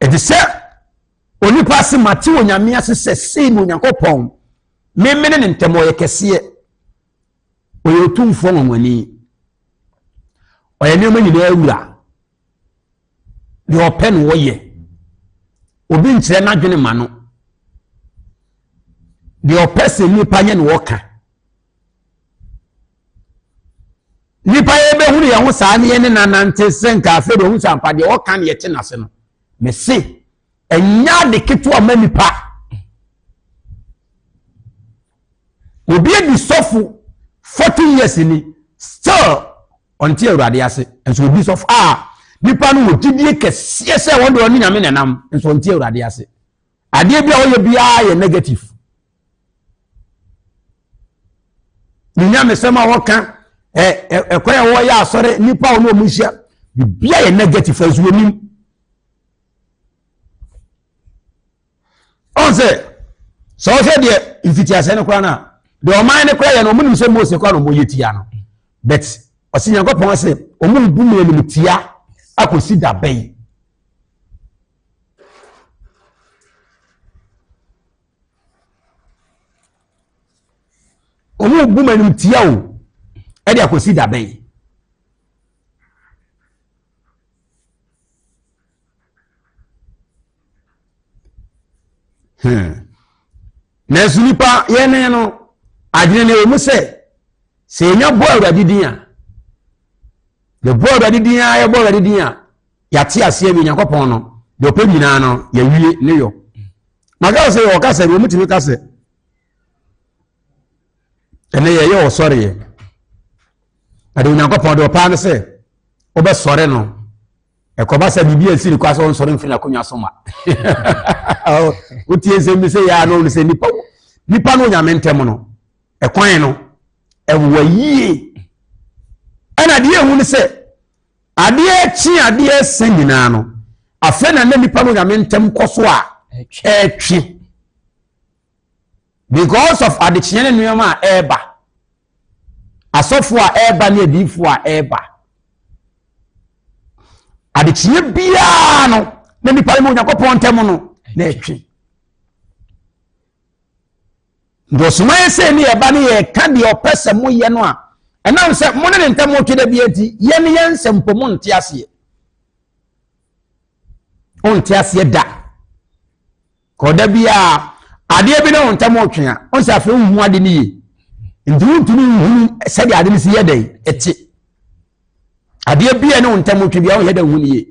ɛte sɛ onipa se mate onyame ase sɛ sei na Onyankopɔn memene ne ntɛm ɔyɛ kɛseɛ Ɔyɛ otumfoɔ nwanwani. Ɔyɛ nneɛma nyinaa wura. Deɛ ɔpɛ no ɔyɛ. Obi nkyerɛ n'adwene ma no. Deɛ ɔpɛ sɛ nnipa nyɛ na ɔka. Nnipa yɛbɛhunu yɛn ho saa ne yɛn ne nanante sɛ nka afei deɛ ɔhu sɛ ampa deɛ ɔka ne yɛte n'ase no. Mese ɛnyɛ ade ketewa ma nipa. Obi adi sɔfo 40 years ni still ɔnte awurade ase nso obi sɔfo a nipa no wɔ gyidie kɛseɛ sɛ wɔn deɛ ɔne nyame na ɛnam nso ɔnte awurade ase adeɛ bi a ɔyɛ biara yɛ negative ne nyamesɛm a wɔka ɛ ɛ ɛkwan a wɔyɛ asɔre nipa a wɔn a wɔn hyia biribiara yɛ negative nso wɔnim. Ɔn sɛ sɛ ɔhwɛ deɛ mfitiaseɛ no koraa no a deɛ ɔman no koraa yɛ no ɔmo nim sɛ Mose koraa na ɔmo yɛ tia no but ɔsi Nyankopɔn sɛ ɔmo bu mu anim tia akɔsi da bɛn. Ɔmo bu mu anim tia o ɛde akɔsi da bɛn. Hmm. Nanso nipa yɛn ne no adwene no ɛwɔ mu sɛ sɛ yɛnya bɔ awurade din a yɛbɔ awurade din a yɛbɔ awurade din a yɛate aseɛ wie nyankopɔn no deɛ ɔpɛ nyinaa no yɛwie ne yɔ maka sɛ wɔka sɛ wɔn tumi ka sɛ ɛnɛ yɛyɛ ɔsɔreɛ na deɛ onyankopɔn deɛ ɔpaa no sɛ wobɛsɔre no ɛkɔba sɛ biribi ansi ne kwa sɛ ɔnsɔre mfiri n'akonnwa so ma wotie nsɛm bi sɛ yɛ a na ɔno sɛ nipa nipa no onyame ntɛm no ɛkwan no ɛwɔ yie ɛna deɛ ehu no sɛ adeɛ kye adeɛ sɛ nyinaa no afei na na nipa no onyame ntɛm kɔ so a ɛtwe because of adekyeɛ ne nneɛma a ɛreba asɔfoɔ a ɛreba ne adiyifoɔ a ɛreba adekyeɛ biara no na nipa no mu onyankopɔn ntam no na ɛtwe nti ɔsoma yɛ sɛ ne yɛba ne yɛka deɛ ɔpɛ sɛ moyɛ no a ɛnam sɛ mo ne ne ntam twe da bi nti yɛne yɛn nsɛm mpo mo nte aseɛ wonte aseɛ da Kɔ da bi a adeɛ bi ne wo ntam retwe a, ɔn sɛ afei wohu ade no yie. Nti wontumi nhunu sɛdeɛ ade no si yɛ dɛn ɛte. Adeɛ bi a ne wo ntam retwe bi a wonyɛ dɛ nhu no yie.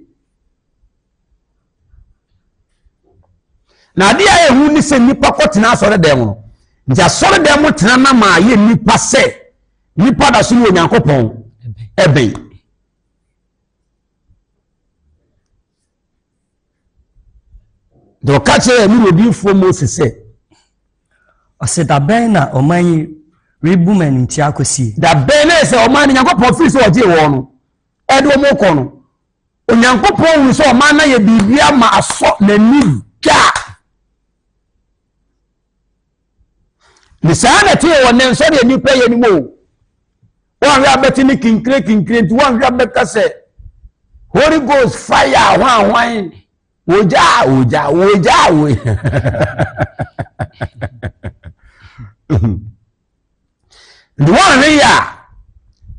Na adeɛ a ɛhu ne sɛ nnipa kɔtena asɔre dɛm no. Nti asɔre dɛm mo tena na ma ayɛ nnipa sɛ nnipa da so ne Onyankopɔn ɛbɛn. Na ɔka kyerɛɛ ne odiyifoɔ Mose sɛ. Ɔse, Da bɛn na ɔman yi rebu me animtia akɔsie? Da bɛn na ɛsɛ ɔman no Nyankopɔn firi sɛ ɔgyee wɔn no ɛde wɔn kɔ no, Onyankopɔn hunu sɛ ɔman no ayɛ biribi ama asɔ n'ani da. Ne saa na ɛte wɔ ne nsɔ deɛ nnipa yɛ no mu o. Wɔnhwɛ abɛte ne kinkire kinkire nti wɔnhwɛ abɛka sɛ Holy Ghost fire hwan hwan ogya ogya ogya ogya. Nti wɔnhwɛ yɛ a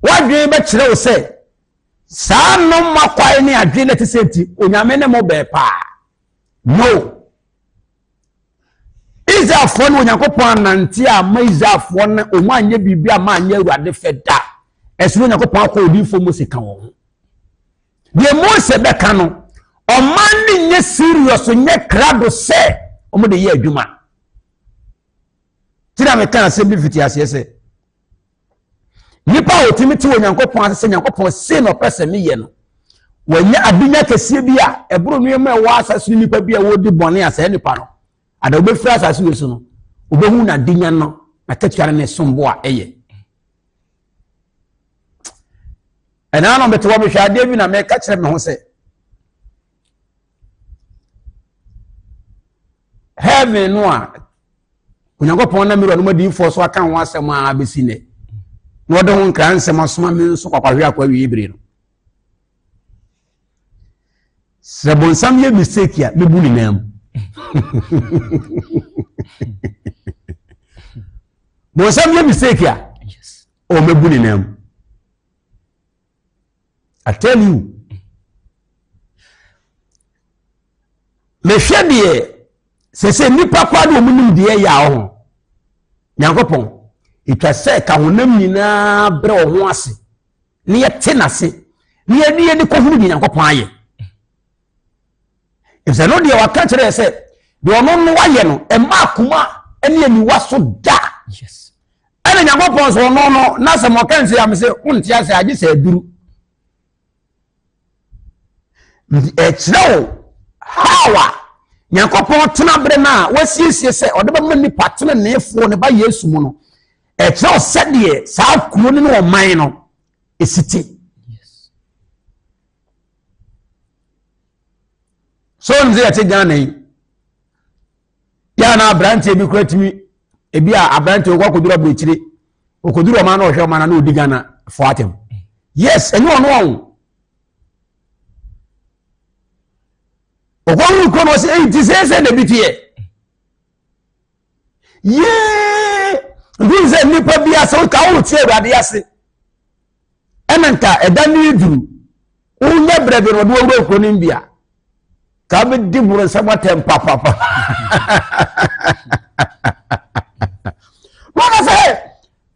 wɔadwene bɛkyerɛ wo sɛ saa nnoma kwae ne adwene na ɛte sɛ nti onyame ne mo bɛɛ paa. No. Israelfoɔ ne Onyankopɔn anante a ma Israelfoɔ no wɔn anyɛ biribi a ma anyɛ Awurade fɛ da. Ɛso ne Onyankopɔn akɔ odiyifoɔ Mose ka wɔn ho. Deɛ Mose bɛka no, Ɔman no nyɛ serious nyɛ krado sɛ wɔn de yɛ adwuma. Ti na meka asɛm bi fiti aseɛ sɛ nipa a ɔtumi te Onyankopɔn ase sɛ Nyankopɔn sei na ɔpɛ sɛ meyɛ no, wɔanya adenya kɛseɛ bi a ɛboro nneɛma a ɛwɔ asase no nipa bi a wɔredi bɔne a saa nipa no ada wobɛfiri asase wei so no wobɛhu n'adenya no n'akatua no ne sombo a ɛyɛ. Ɛnaa no mete hɔ mehwɛ adeɛ bi na meka kyerɛ me ho sɛ heaven no a Onyankopɔn nam wuranom adiyifoɔ so aka ho asɛm a bɛsi nnɛ na ɔde ho nkra nsɛm asoma me nso kwakwahwe akɔ awie bere no sɛ bonsam yɛ mistake a mɛbu ne nan mu. Bonsam yɛ mistake a ɔmɛbu ne nan mu. I tell you. Mehwɛ deɛ sɛ sɛ nnipa koraa de wɔn nim deɛ yɛ a ɔho. Nyankopɔn, ɛtwa sɛ ka honam nyinaa brɛ wɔn ho ase na yɛte n'ase na yɛde yɛde kɔhunu deɛ Nyankopɔn ayɛ. Efisɛ no deɛ waka kyerɛ sɛ deɛ ɔno no wayɛ no ɛma akoma ne aniwa so da. Ɛna Nyankopɔn sɛ ɔno no na sɛ mɔka nse a me sɛ wonte ase agye sɛ aduru. Nti ɛkyerɛ wo how a Nyankopɔn tena bere no a wasiesie sɛ ɔde bɛma nnipa teneneefoɔ ne ba Yesu mu no, ɛkyerɛ wo sɛdeɛ saa kuro no ne ɔman no ɛsi te. So ɔnim sɛ yɛte Ghana yi, yɛa na aberanteɛ bi kura tumi ebi a aberanteɛ ɔkɔ akɔduru aburokyire ɔkɔduru ɔman na ɔhwɛ ɔman na ɔdi Ghana fo atɛm. Yes, ɛnyɛ ɔno ɔho. Ɔkɔhuru kuro no ɔsɛ ɛyi ti sɛ sɛ na ebi teɛ. Yee! Nti sɛ nnipa bi asɛ woka wote Awurade ase. Ɛna nka ɛda no duru wonya berɛ bi no ɔde wawura kuro no bi a ka bɛdi boro nsɛm atɛm papapa. Wɔka sɛ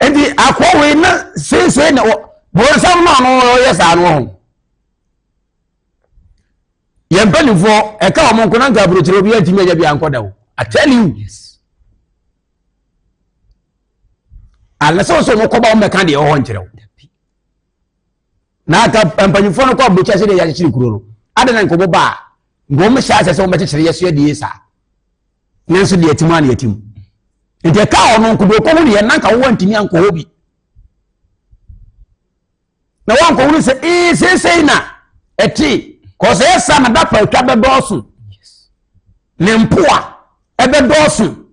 nti akoa wei na seesei na boro nsɛm no ano ɔyɛ saa no ho. Yɛn mpanimfoɔ ɛka wɔn nko na nka aburokyerɛ obi antumi anya bi ankɔ da o. I tell you. Yes. Anasɛ wo sɛ wɔn kɔba wɔn bɛka deɛ ɛwɔ hɔ nkyerɛ wo. Na aka mpanyinfoɔ no kɔ aburokyerɛ sɛ deɛ yɛakyekyere kuro no. Adɛn na nkɔbɔ ba a nka wɔn hyɛ asɛ sɛ wɔn bɛkyekyere yɛ so yɛ deɛ saa. Nanso deɛ ɛtim a na ɛtim. Nti ɛka ɔno nko deɛ ɔkɔhu deɛ nanka wowɔ ntumi ankɔ hɔ bi. Na wankɔhunu sɛ ee seesei na ɛte kɔsɛ ɛsa na dapa atwa bɛdɔɔso ne mpoa ɛbɛdɔɔso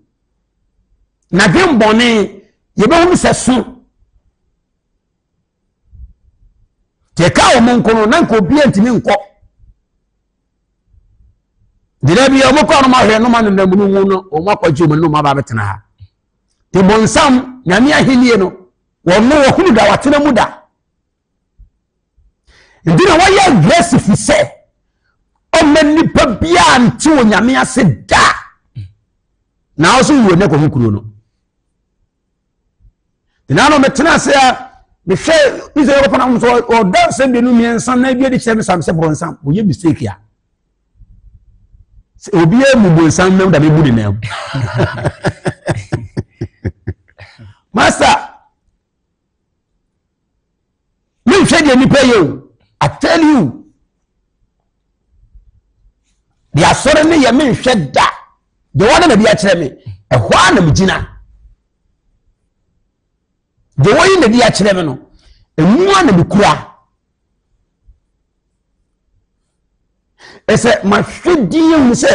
na dwembɔne yɛbɛhunu sɛ so deɛ ka wɔn nko no na nka obi ntumi nkɔ gyina bi wɔn kɔ anum ahwɛ nnoma nenam mu no wɔn akɔgye wɔn nnoma ba abɛtena ha te bɔnsam nyame ahennie no wɔn no wɔhunu da wɔatena mu da nti na wɔyɛ aggressive sɛ ɔma nipa biara nte onyame ase da na ɔso wuo ne kɔho kuro no na no metena ase a mehwɛ israel kɔpɔn ahom so ɔda nsɛm mmienu mmiɛnsa na ebi adi kyerɛ me sam sɛ borɔnsam wɔyɛ mistake a sɛ obiara mu bonsam nam da mebu ne nam master menhwɛ deɛ nipa yɛ o i tell you deɛ asɔre ne yɛ menhwɛ da deɛ wɔde na bi akyerɛ me ɛhɔ a na megyina deɛ wɔyi na bi akyerɛ me no emu a na mekura. Ɛsɛ mahwɛ din ehu sɛ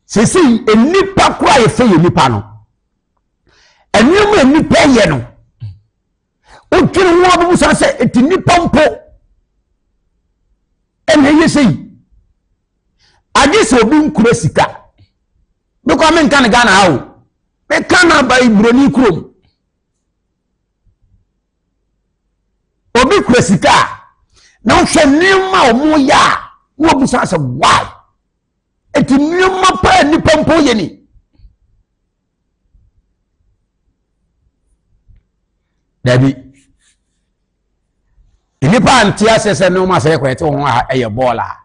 sese nnipa koraa yɛfɛ yɛ nipa no nneɛma a nnipa yɛ no wodwene ho abɛbusa sɛ ɛti nnipa mpo ɛna ɛyɛ sɛ yi agye sɛ obi nkura sika mekɔ menka no Ghana ha o meka no aba buroni kurom Obi kura sika a, na wohwɛ nneɛma a wɔyɛ a, na wɔbusa sɛ why? Eti nneɛma paa nnipa mpo yɛ ni. Dabi. Nnipa nte aseɛ sɛ nneɛma sɛ yɛkɔ yɛte ho a ɛyɛ bɔɔl a.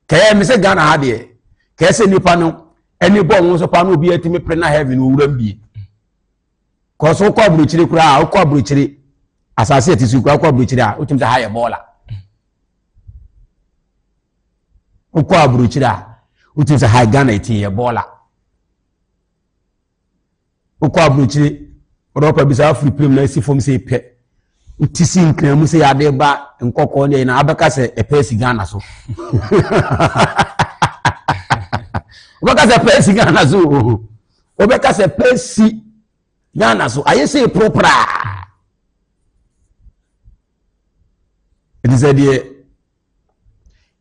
Kɛyɛ me sɛ Ghana ha deɛ, kɛyɛ sɛ nipa no ani bɔ wɔn so paa na obi atumi pere na heaven owura mu bie. Kɔso wokɔ aburokyire koraa, wokɔ aburokyire asase a ɛte so koraa wokɔ aburokyire a wotumi sɛ ha yɛ bɔɔla. Wokɔ aburokyire a wotumi sɛ ha Ghana ɛti yɛ bɔɔla. Wokɔ aburokyire wɔde ɔpa bi sɛ afiri pirim na asi fam sɛ pɛ wote si nkran mu sɛ yɛade ba nkɔkɔɔ ne na abɛka sɛ ɛpɛ si Ghana so. Wobɛka sɛ pɛ si Ghana so o. Wobɛka sɛ pɛ si Ghana so ayɛ sɛ poropraa. Ɛte sɛ deɛ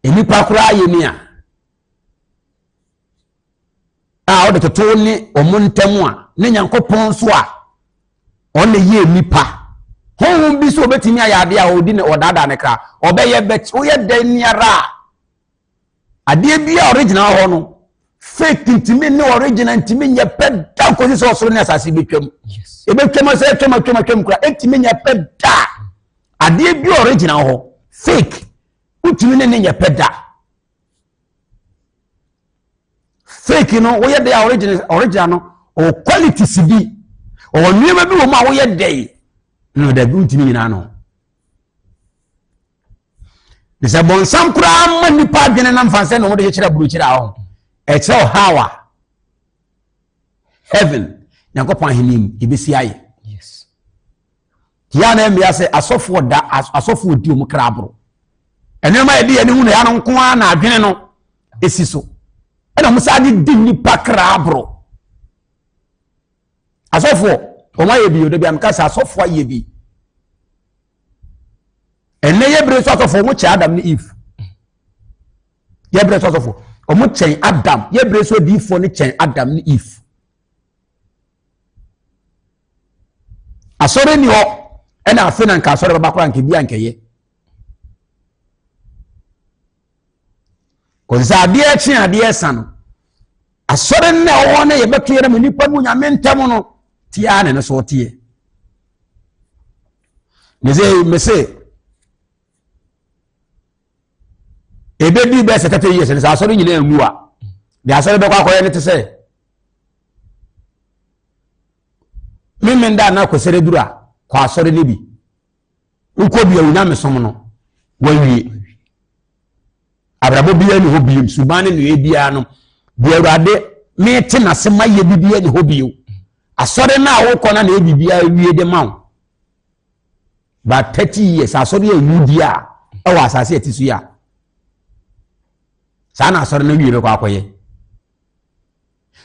nnipa koraa yɛ ni a a ɔde toto ne wɔn ntam a ne Nyankopɔn nso a ɔna yɛ nnipa honhom bi so obetumi ayɛ adeɛ a ɔdi ne ɔdaadaa ne kra ɔbɛyɛ bɛt woyɛ dɛn niara a Adeɛ bi a original hɔ no fake ntumi ne original ntumi nyɛ pɛ da nkosi sɛ ɔsoro ne asase bɛtwam. Ɛbɛtwam sɛ atwam atwam atwam kora ɛntumi nyɛ pɛ da. Adeɛ bi a original hɔ fake wotumi ne ne nyɛ pɛ da. Fake no woyɛ dɛ a original original no ɔwɔ qualities bi ɔwɔ nneɛma bi wɔ mu a woyɛ dɛ no dabi wontumi nyinaa no. Ne sɛ bɔnsam koraa ma nnipa adwene nam fa sɛ na wɔde kyekyere aburokyire a ɔho ɛkyerɛ ɔhaw a heaven nyankopɔn ahenni mu yɛbɛsi ayɛ yɛa na mmea sɛ asɔfoɔ da asɔfoɔ di wɔn kra aboro nneɛma yɛde yɛn ho na yɛn nko ara na adwene no esi so ɛna wɔn saa de di nnipa kra aboro asɔfoɔ wɔn ayɛ bi o dabi ameka sɛ asɔfoɔ ayɛ bi. Ɛnnɛ yɛ bere so asɔfo wɔn kyɛn Adam ne Eve. Yɛ bere so asɔfo wɔn kyɛn Adam. Yɛ bere so adiifoɔ no kyɛn Adam ne Eve. Asɔre ni hɔ ɛna afe na nka asɔre bɛba koraa nka bi ankɛyɛ. Kɔsi sɛ adeɛ kye adeɛ sa no asɔre no na ɛwɔ hɔ no yɛbɛto yɛn mu nipa mu nyame ntam no tia ne no so ɔteɛ. Mese mese ebedi bɛyɛ sɛ 30 years no sɛ asɔre nyinaa nwu a deɛ asɔre bɛkɔ akɔyɛ no te sɛ memenda na akɔsɛrɛ duru a kɔ asɔre no bi wokɔ bi a onyamesom no wawie abrabɔ biara ni hɔ biem suban ne nneyɛɛ biara no deɛ awurade mete n'ase ma yɛ bibiara ni hɔ bio asɔre no a wokɔ no na ɛyɛ biribiara wie de ma wo ba 30 years asɔre a ɛwu di a ɛwɔ asase a ɛte so yi a saa na asɔre no wie bɛkɔ akɔyɛ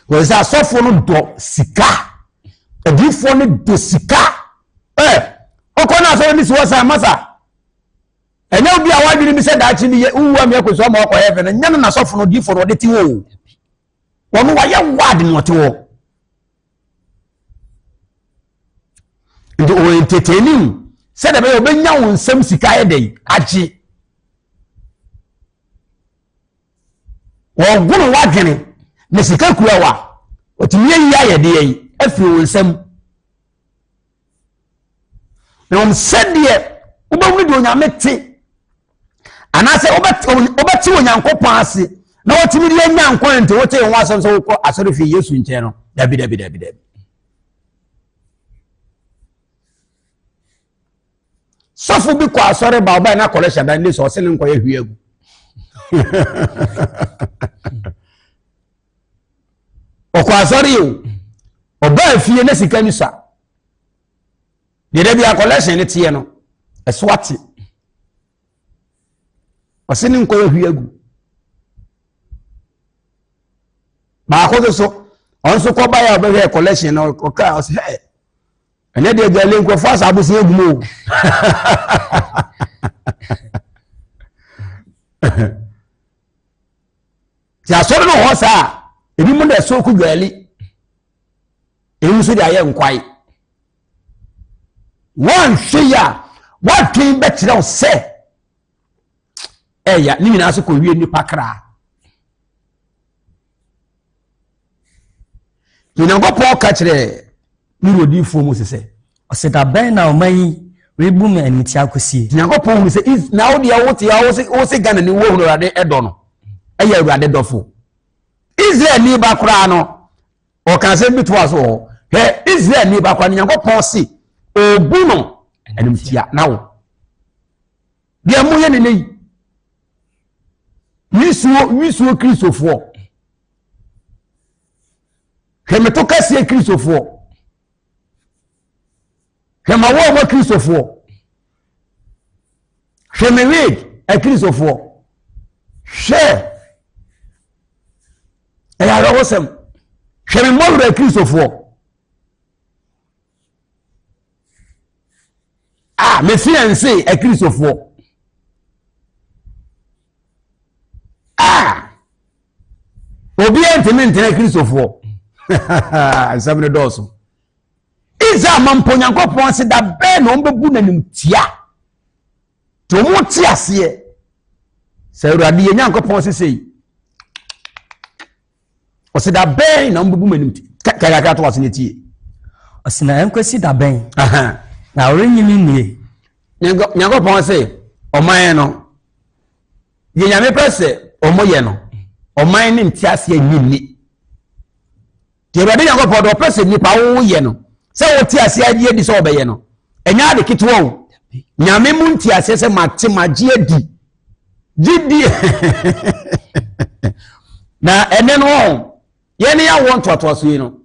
wɔn sɛ asɔfoɔ no dɔ sika adiifoɔ no dɔ sika ɛ ɔkɔ no asɔre no si hɔ saa masa ɛnyɛ obi a wadwene bi sɛ daakye bi yɛ wowu amia kɔsu ama ɔkɔ heaven no nyɛ no nasɔfo no diifo no ɔde te hɔ o wɔn wayɛ wad na ɔte hɔ nti ɔyɛ entertaining sɛdeɛ bɛyɛ ɔbɛnya wo nsɛm sika yɛ dɛn agye wɔgono wadwene na sika kura wa ɔtumi ayi ayɛ deɛ yi afiri wo nsam Na mmom sɛdeɛ wobɛhunu deɛ Onyame te anaasɛ wobɛte Onyankopɔn ase na wɔtumi de anya nkwa nti wote ho asɛm sɛ wokɔ asɔre fie Yesu nkyɛn no dabi dabi dabi dabi sɔfo bi kɔ asɔre ba ɔbɛn na kɔlɛhyɛ dan ne sɛ ɔse ne nkɔyɛ hwie agu ɔkɔ asɔre o ɔbaa fie na sika ni sa deɛ da bi akɔlɛhyɛn ne teɛ no ɛso ate ɔse ne nkɔyɛ hwie agu baako nso so ɔno nso kɔ baeɛ a ɔbɛhwɛ kɔlɛhyɛn no ɔkaa ɔse hɛ ɛnɛ deɛ gyale nkurɔfoɔ asa abosi agu mu o Ti asɔre no hɔ saa ebi mu na ɛso ko dwali ebi nso de ayɛ nkwae wɔnhwɛ yi a wɔadwen bɛkyerɛ wo sɛ ɛya ne nyinaa so kɔwie nnipa kra Onyankopɔn ka kyerɛɛ ne wura odiyifoɔ Mose sɛ. Ɔse, Da bɛn na ɔman yi rebu me animtia akosie? Nyankopɔn hunu sɛ, na wo deɛ wote a wose Ghana ni wohunu Awurade ɛdɔ no. ɛyɛ Awurade dɔfo. Israelni ba koraa no, ɔka asɛm bi toa so wɔ hɔ. Hwɛ, Israelni ba koraa no, Nyankopɔn se ɔbu no animtia na wo. Deɛ moyɛ ne nɛ yi, wisuo wisuo Kristofoɔ. Hwɛ meto kɛseɛ Kristofoɔ. Hwɛ ma wɔn a Kristofoɔ. Hwɛ me wig Akristofoɔ. Hwɛ ɛyɛ awerɛhosɛm. Hwɛ me mmɔwerɛ Akristofoɔ. A me fiancé Akristofoɔ. A obiara ntumi ntena Kristofoɔ. Nsɛm no dɔɔso. Israel ma mpo Nyankopɔn se da bɛn na wɔbɛbu n'anim tia. Nti wɔn te aseɛ sɛ Awurade yɛ Nyankopɔn sesei. Ɔse da bɛn na wɔbɛbu m'anim tia. Kakra to ase ne tie. Ɔse na ɛnkɔsi da bɛn na wɔrenyi me nnie. Nyankopɔn se ɔman no deɛ Nyame pɛ sɛ wɔyɛ no ɔman no nte aseɛ nyi nni. Deɛ Awurade Nyankopɔn deɛ ɔpɛ sɛ nnipa woyɛ no, sɛ wote aseɛ agye adi sɛ ɔbɛyɛ no, ɛnyɛ ade ketewa o. Nyame mu nte aseɛ sɛ mate magye adi. Gye di. Na ɛnɛ no ɔn, yɛn ne yɛawoɔ ntoatoaso yi no,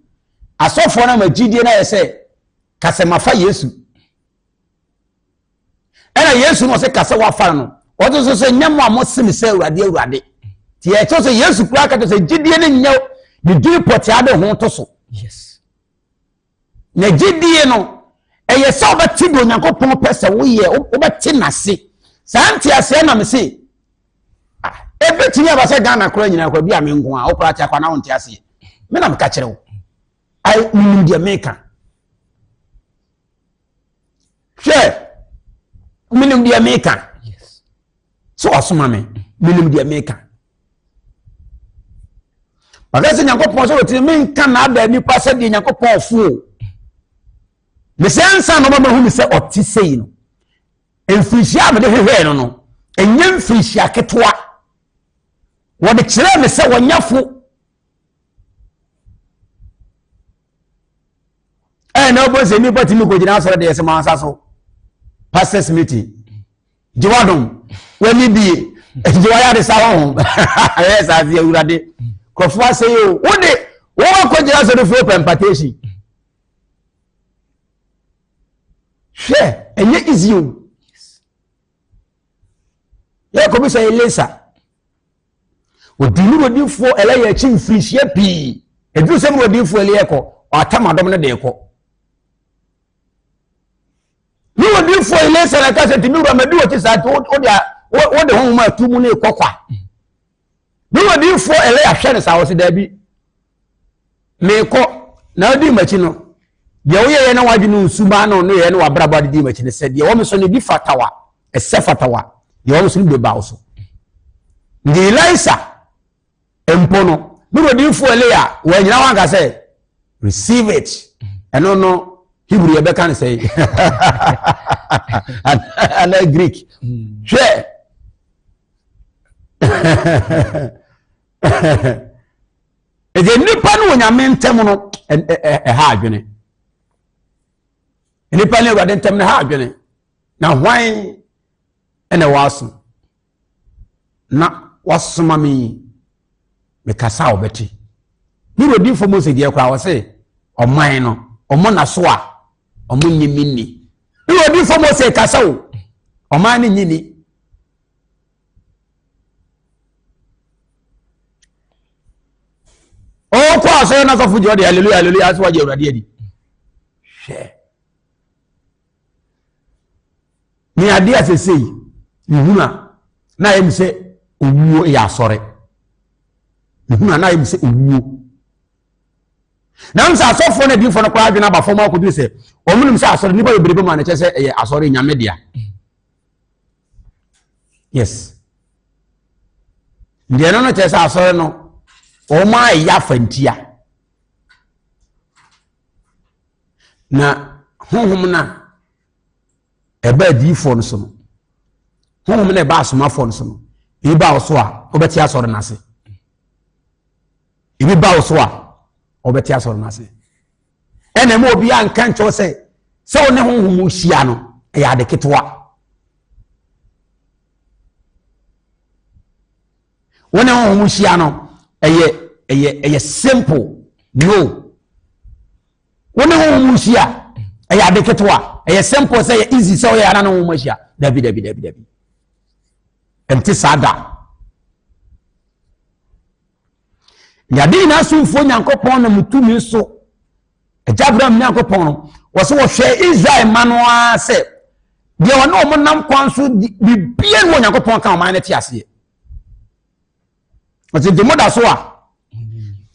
asɔfoɔ no ama gyidie no ayɛ sɛ kasɛ mafa Yesu. Ɛna Yesu no ɔsɛ kasa wafa no ɔte so sɛ nyɛ mo a mose me sɛ awurade awurade nti yɛkyerɛ sɛ Yesu koraa ka kyerɛ sɛ gyidie no nyɛ ne dini pɔtea de ho to so. Na gyidie no ɛyɛ sɛ wobɛte deɛ Onyankopɔn pɛ sɛ woyɛ, wobɛte n'ase. Saa nteaseɛ na mese ɛbɛtumi aba sɛ Ghana koraa nyinaa koraa bi a me nko a wokora te akwa na wonte aseɛ. Me na meka kyerɛ wo. Ai menim deɛ meka. Hwɛ, menim deɛ meka. Sɛ wasoma me, menim deɛ meka. Bàtà sɛ Nyankopɔn sɛ wɔtumi menka n'ada nipa sɛ deɛ Nyankopɔn ɔfo o. Mesɛ nsa na ɔma mahu ne sɛ ɔte sei no. Mfirihyia a mede hwehwɛɛ no no, ɛnyɛ mfirihyia ketewa. Wɔde kyerɛɛ me sɛ wɔnyɛ fo. Ɛyɛ na wobɛhu sɛ nnipa tumi kɔgyina asɔre deɛ sɛ mansa so pastors meeting gye wadom w'ani bie gye wayɛ ade sa honhom ɛyɛ saa sɛ awurade nkurɔfoɔ asɛ yi o wode wowakɔgyina asɔre fie wopɛ mpatation hwɛ ɛnyɛ easy o yɛkɔbisa Elisa Ɔdii ne wodifoɔ Elia akyi mfirihyia pii. Ɛduru sɛ ne wodifoɔ Elia kɔ, ɔatam adɔm no de kɔ. Ne wodifoɔ Elisa na ɛka sɛ, nti me wura madi wɔkyi saa nti wode wode honhom atu mu ne kɔ kwa. Ne wodifoɔ Elia hwɛ no saa, ɔse daabi, meekɔ na wodi m'akyi no, deɛ woyɛyɛ na wadwene nsumaa na ɔno yɛ ne wabrabɔ ade di m'akyi no sɛ deɛ wɔn so no bi fatawa ɛsɛ fatawa deɛ wɔn so no bɛba wo so. Nti Elisa mpo no, ne odiyifoɔ Elia wɔanyina hɔ anka sɛ receive it. Ɛno no Hebrew yɛbɛka no sɛ anaa Greek. Hwɛ ɛdɛ nnipa ne Onyame ntam no ɛha adwene. Nnipa ne Awurade ntam no ɛha adwene. Na hwan na ɛwɔ aso na wasoma me yi mekasa a ɔbɛte ne wura Mose deɛ koraa ɔse ɔman no ɔmo na so a ɔmo nye me nni ne wura Mose kasa o ɔman no nye ni ɔkɔ asɔre na sɔfo gye ɔde hallelujah hallelujah asɛ wagye awurade adi hwɛ Ne adeɛ a sesei mehunu a na ayɛ me sɛ owuo yɛ asɔre. Mehunu a na ayɛ me sɛ owuo. Nanso asɔfoɔ no adiyifoɔ no koraa adwene aba fam akɔduru sɛ wɔn nim sɛ asɔre nnipa bebree bɛmu a na kyerɛ sɛ ɛyɛ asɔre nyame dea. Yes. Deɛ no no kyerɛ sɛ asɔre no wɔn ayɛ afantia. Na honhom no a ɛba adiyifoɔ no so no, honhom no a ɛba asomafoɔ no so no, Ebi ba wo so a, wobɛte asɔre no ase. Ebi ba wo so a, wobɛte asɔre no ase. Ɛna ɛma obiara nka nkyɛw sɛ sɛ wo ne honhom hyia no ɛyɛ ade ketewa. Wo ne honhom hyia no ɛyɛ ɛyɛ ɛyɛ simple no. Wo ne honhom hyia ɛyɛ ade ketewa ɛyɛ simple sɛ ɛyɛ easy sɛ ɔyɛ ana ne honhom ahyia dabi dabi dabi dabi. Ɛnte saa da. Nyade nyinaa somfoɔ Nyankopɔn nam tumi so agya Abraham Nyankopɔn no wɔsɛ wɔhwɛ Israel ma no ara sɛ deɛ ɔne wɔn nam kwan so biribiara ne wɔ Nyankopɔn ka ɔman no te aseɛ. Ɔsɛ nti moda so a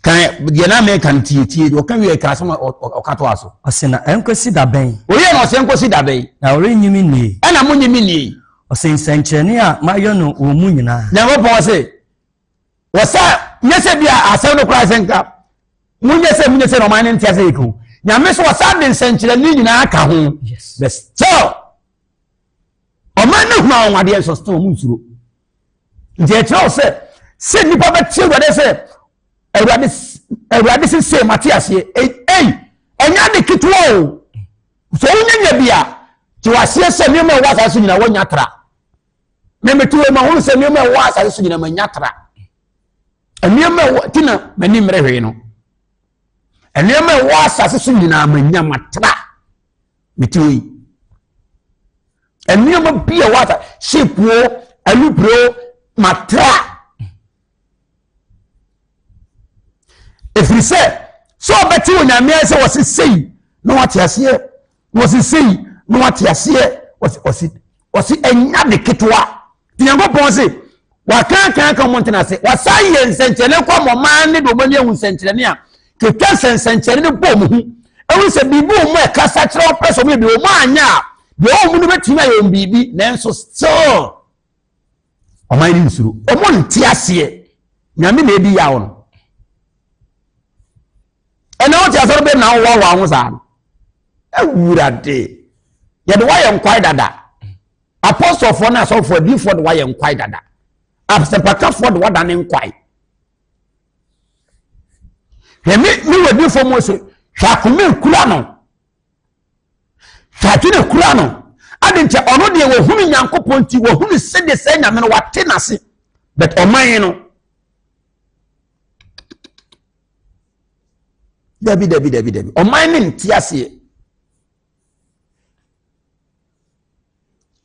kan deɛ na meka no tietie deɛ ɔka wie ka asɛm ɔka to aso. Ɔsɛ na ɛnkɔsi da bɛn. Oyɛ na ɔsɛ ɛnkɔsi da bɛn. Na ɔrenyi me nnie. Ɛna monyi me nnie. Ɔsɛ nsɛnkyerɛnne a mayɛ no wɔn mu nyinaa. Nyankopɔn se wɔsɛ nyɛ sɛ bi a asɛm no koraa sɛ nka monyɛ sɛ monyɛ sɛ na ɔman no nte ase yɛ ko. Nyame sɛ wɔsa de nsɛnkyerɛnne nyinaa ka ho. But still ɔman no hunu anwanwadeɛ nso still ɔmo nsuro. Nti ɛkyerɛ wo sɛ sɛ nnipa bɛte awurade sɛ awurade awurade sɛ sɛ mate aseɛ ei ɛnyɛ ade ketewa o sɛ wonya nya bi a te waseɛ sɛ nneɛma ɛwɔ asase so nyina woanya tra memete wei mahunu sɛ nneɛma ɛwɔ asase so nyina manya tra nneɛma ɛwɔ ti na m'ani mmerɛ hwee no nneɛma ɛwɔ asase so nyinaa manya matra mete wei nneɛma bi a wata ship o alupre o matra ɛfiri sɛ sɛ ɔbɛte onyame ayɛ sɛ wɔse sei na wate aseɛ na wɔse sei na wate aseɛ wɔse wɔse ɛnya de ketewa nti nyankopɔn se Wɔakaakaaka wɔn ntena ase. Wɔasan yɛ nsɛnkyerɛnne kɔ ama ɔman ne de wɔn ani ahu nsɛnkyerɛnne a ketwa nsɛnkyerɛnne no bɔ wɔn hu. Ehu sɛ biribi wɔ mu a ɛkasa kyerɛ wɔn pɛ sɛ wɔn yɛ bi wɔn anyɛ a deɛ wɔn mu no bɛtumi ayɛ wɔn biribi nanso still ɔman no nsuro. Wɔn nte aseɛ. Nyame na edi yaw no. Ɛna wote asɔre bɛm na wowawa ho saa no. Awurade yɛde woayɛ nkwae dada. Apostlefoɔ ne asɔfoɔ adiifoɔ de wayɛ nkwae dada. Asɛmpakafoɔ de wadane nkwae. Hwɛ me me wɔ adiifoɔ mu sɛ hwɛ akoma ekura no. Hwɛ adwene ekura no. Adi nkyɛ ɔno deɛ wɔhunu Nyankopɔn nti wɔhunu sɛdeɛ sɛ nyame no wate n'ase. But ɔman no. Dabi dabi dabi dabi ɔman no nte aseɛ.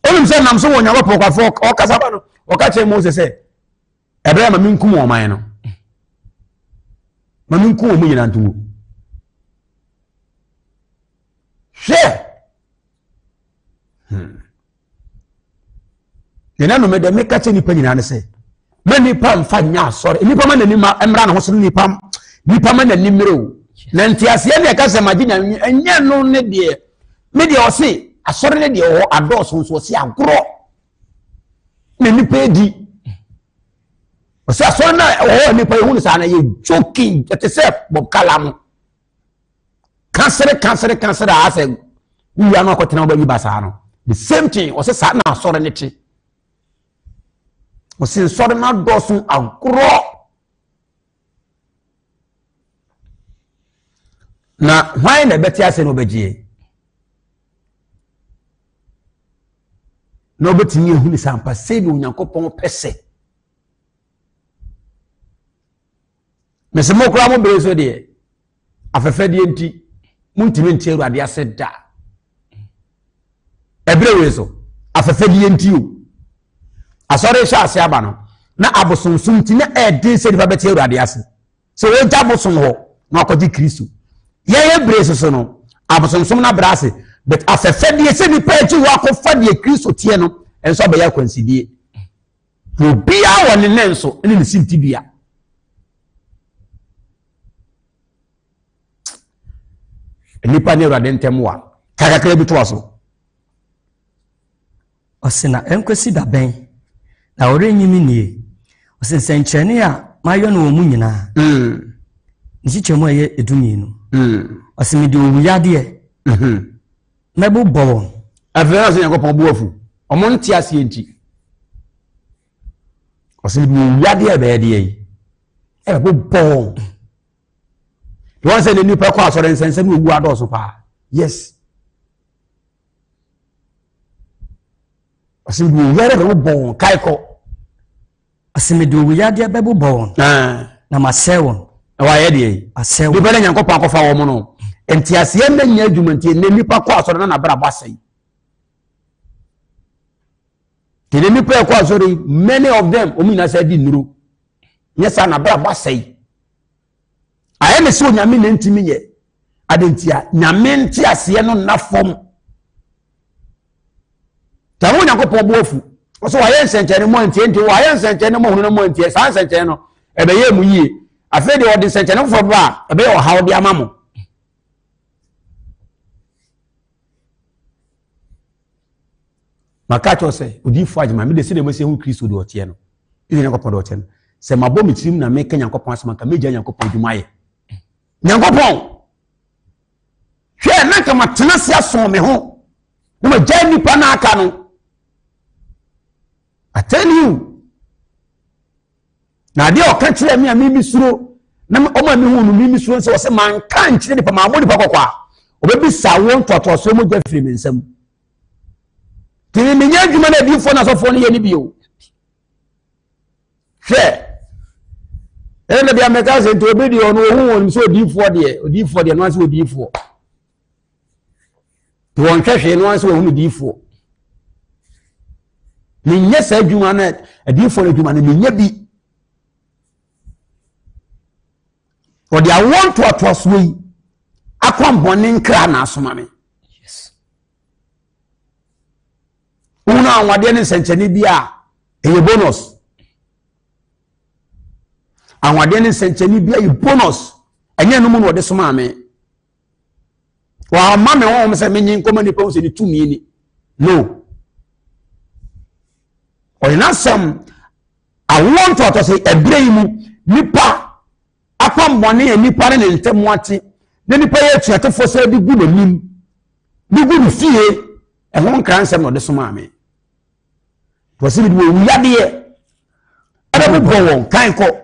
Onim sɛ nam so wɔ Onyankopɔn kwafo ɔkasa ba no ɔka kyerɛ Mose sɛ ɛbɛyɛ ma menkum ɔman no ma menkum wɔn nyinaa nto hwɛ hmm. Yɛn anum dɛ meka kyerɛ nipa nyinaa ne sɛ ma nipa nfa nyɛ asɔre nipa ma n'ani ma mmra ne ho so nipa nipa ma n'ani mmerɛ o na nteaseɛ ne ɛka sɛ magye nyame ɛnyɛ no ne deɛ me deɛ ɔse asɔre ne deɛ ɔwɔ adɔɔso nso ɔse agorɔ na nipa edi ɔse asɔre na ɛwɔ nipa ehu no saa na yɛ joking ɛte sɛ bob kala mo. Kansere kansere kansere a asɛ wowia no akɔtena wobɛyi ba saa no the same thing ɔsɛ saa na asɔre no te ɔsɛ nsɔre no adɔɔso agorɔ na hwan na ɛbɛte ase na ɔbɛgyeɛ na ɔbɛtumi ahu ne sɛ ampa sei na onyankopɔn pɛ sɛ mese mo koraa mo bere so deɛ afɛfɛdeɛ nti montumi nte awurade ase da ɛberɛ wei so afɛfɛdeɛ nti o asɔre hyɛ ase aba no na abosonsom nti na ɛɛden sɛ nipa bɛte awurade ase sɛ wɔgya bosom hɔ na wakɔgye kristo yɛyɛ bere so so no abosonsom no abrɛ ase but afɛfɛdeɛ sɛ nipa akyi hɔ akɔfa deɛ kristo teɛ no ɛnso abɛyɛ akwansidie Na obiara wɔ ne nan so ne ne sintibea. Nnipa ne Awurade ntam wa. Ka kakra bi toa so. Ɔse na ɛnkɔsi da bɛn na wɔrenyi me nie? Ɔse nsɛnkyerɛnne a mayɛ no wɔn mu nyinaa. Ne kyekyɛmu a ɛyɛ 12. Ɔse mede owuyadeɛ mm-hmm. Mɛbobɔ wɔn. Afei na sɛ Nyankopɔn bo afu wɔn nte aseɛ nti. Ɔsɛ mede owuyadeɛ ɛbɛyɛ deɛ yi ɛbɛbobɔ wɔn. Wɔn sɛ ne nipa kɔ asɔre nsɛnsɛm ne owu adɔɔso paa. Yes. Ɔsɛ mede owuyadeɛ bɛbobɔ wɔn kae kɔ. Ɔsɛ mede owuyadeɛ bɛbobɔ wɔn. Na masɛe wɔn. Na wayɛ deɛ yi. Asɛe wɔn. Nipa ne Nyankopɔn akɔfa wɔn no. Nteaseɛ nna nyɛ adwuma nti ɛnɛ nipa kɔ asɔre na n'abrabɔ asɛe. Tẹ̀lé nipa ẹ̀kọ́ asọ́rọ̀ yìí many of them wɔn nyinaa sɛ di nnuro nyɛ saa na abrabɔ asɛe ayɛ ne sɛ onyame na ntumi yɛ adantia nyame nte aseɛ no nna fam tàwọn onyankopɔn bo afu ɔsɛ wɔayɛ nsɛnkyɛnne mo antie nti wɔayɛ nsɛnkyɛnne mo hunu no mo antie saa nsɛnkyɛnne no ɛbɛyɛ mu yie afei deɛ ɔde nsɛnkyɛnne foforɔ ba a ɛbɛyɛ ɔhaw de ama mo. Maka akyerɛ wo sɛ, odiyifoɔ Agyemang, me deɛ sɛdeɛ masi ahu Kristo deɛ ɔteɛ no, Israel Nyankopɔn deɛ ɔteɛ no, sɛ mabɔ me tirim na meka Nyankopɔn asɛm anka mɛgya Nyankopɔn adwuma ayɛ. Nyankopɔn! Hwɛ, na nka matena ase asɔn me ho, na magya nnipa no aka no. I tell you. Na adeɛ a ɔka kyerɛ me a mimi suro na ɔma mi hu no mimi suro sɛ ɔsɛ manka nkyerɛ nipa mammɔ nipa kɔkɔ a ɔbɛbisa wɔn ntoatoasoɔ mogya firi me nsam. Nti me menyɛ adwuma no adiifoɔ no asɔfoɔ no yɛ no bio. Hwɛ ɛna da bia mɛka sɛ nti obi deɛ ɔno ɔhu wɔn sɛ odiifoɔ deɛ odiifoɔ deɛ no ase odiifoɔ. Nti wɔnhwɛ hwee no ara sɛ wɔhunu diifoɔ. Menyɛ saa adwuma no adiifoɔ no adwuma no menyɛ bi. Wɔde awoɔ ntoatoasoɔ yi akwammɔne nkra na asoma me. Wohunu anwanwadeɛ ne nsɛnkyerɛnne bi a ɛyɛ bonus. Anwanwadeɛ ne nsɛnkyerɛnne bi a ɛyɛ bonus. Ɛnyɛ no mu na wɔde somaa me. Wamma me honhom sɛ menye nkɔma nipa hu sɛ ne tumi ni. No. Ɔyɛ n'asɛm awoɔ ntoatoa sɛ ɛberɛ yi mu nipa akwammɔne a nipa ne ne ntam ate na nipa yɛ atuatefoɔ sɛ de gu n'anim de gu ne fie ɛho nkra nsɛm na ɔde somaa me. Wɔsi mi de wɔwu yadeɛ ɛbɛbobɔ wɔn kan kɔ.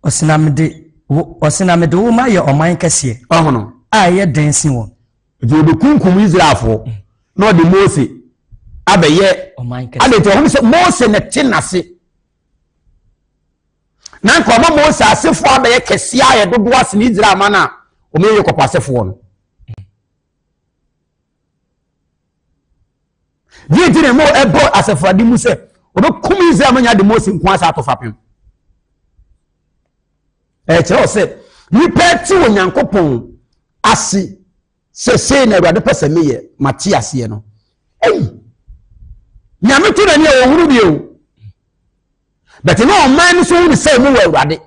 Ɔse na mede wo ɔse na mede wo mayɛ ɔman kɛseɛ. Ɔhono. A ɛyɛ den sen wɔn. Nti wɔbɛkunkum Israelfoɔ na ɔde Mose abɛyɛ ɔman kɛseɛ. Ade nti ɔhunu sɛ Mose na te n'ase. Na nka ɔma Mose asefoɔ abɛyɛ kɛseɛ a yɛ dodoɔ asene Israel man a wɔyɛ Yakob asefoɔ no. Deɛ nti na mo ɛbɔ asafo mu sɛ ɔbɛkum Israel ma nya de Mose nko asa ato fapem. Ɛkyerɛ wɔ sɛ nipa ti wɔ Nyankopɔn ase sɛ sei na Awurade pɛ sɛ meyɛ mate aseɛ no. Ei, Nyame to n'ani a wɔhunu bi o. Bɛte na ɔman no so hunu sɛ ɔmo wɔ Awurade.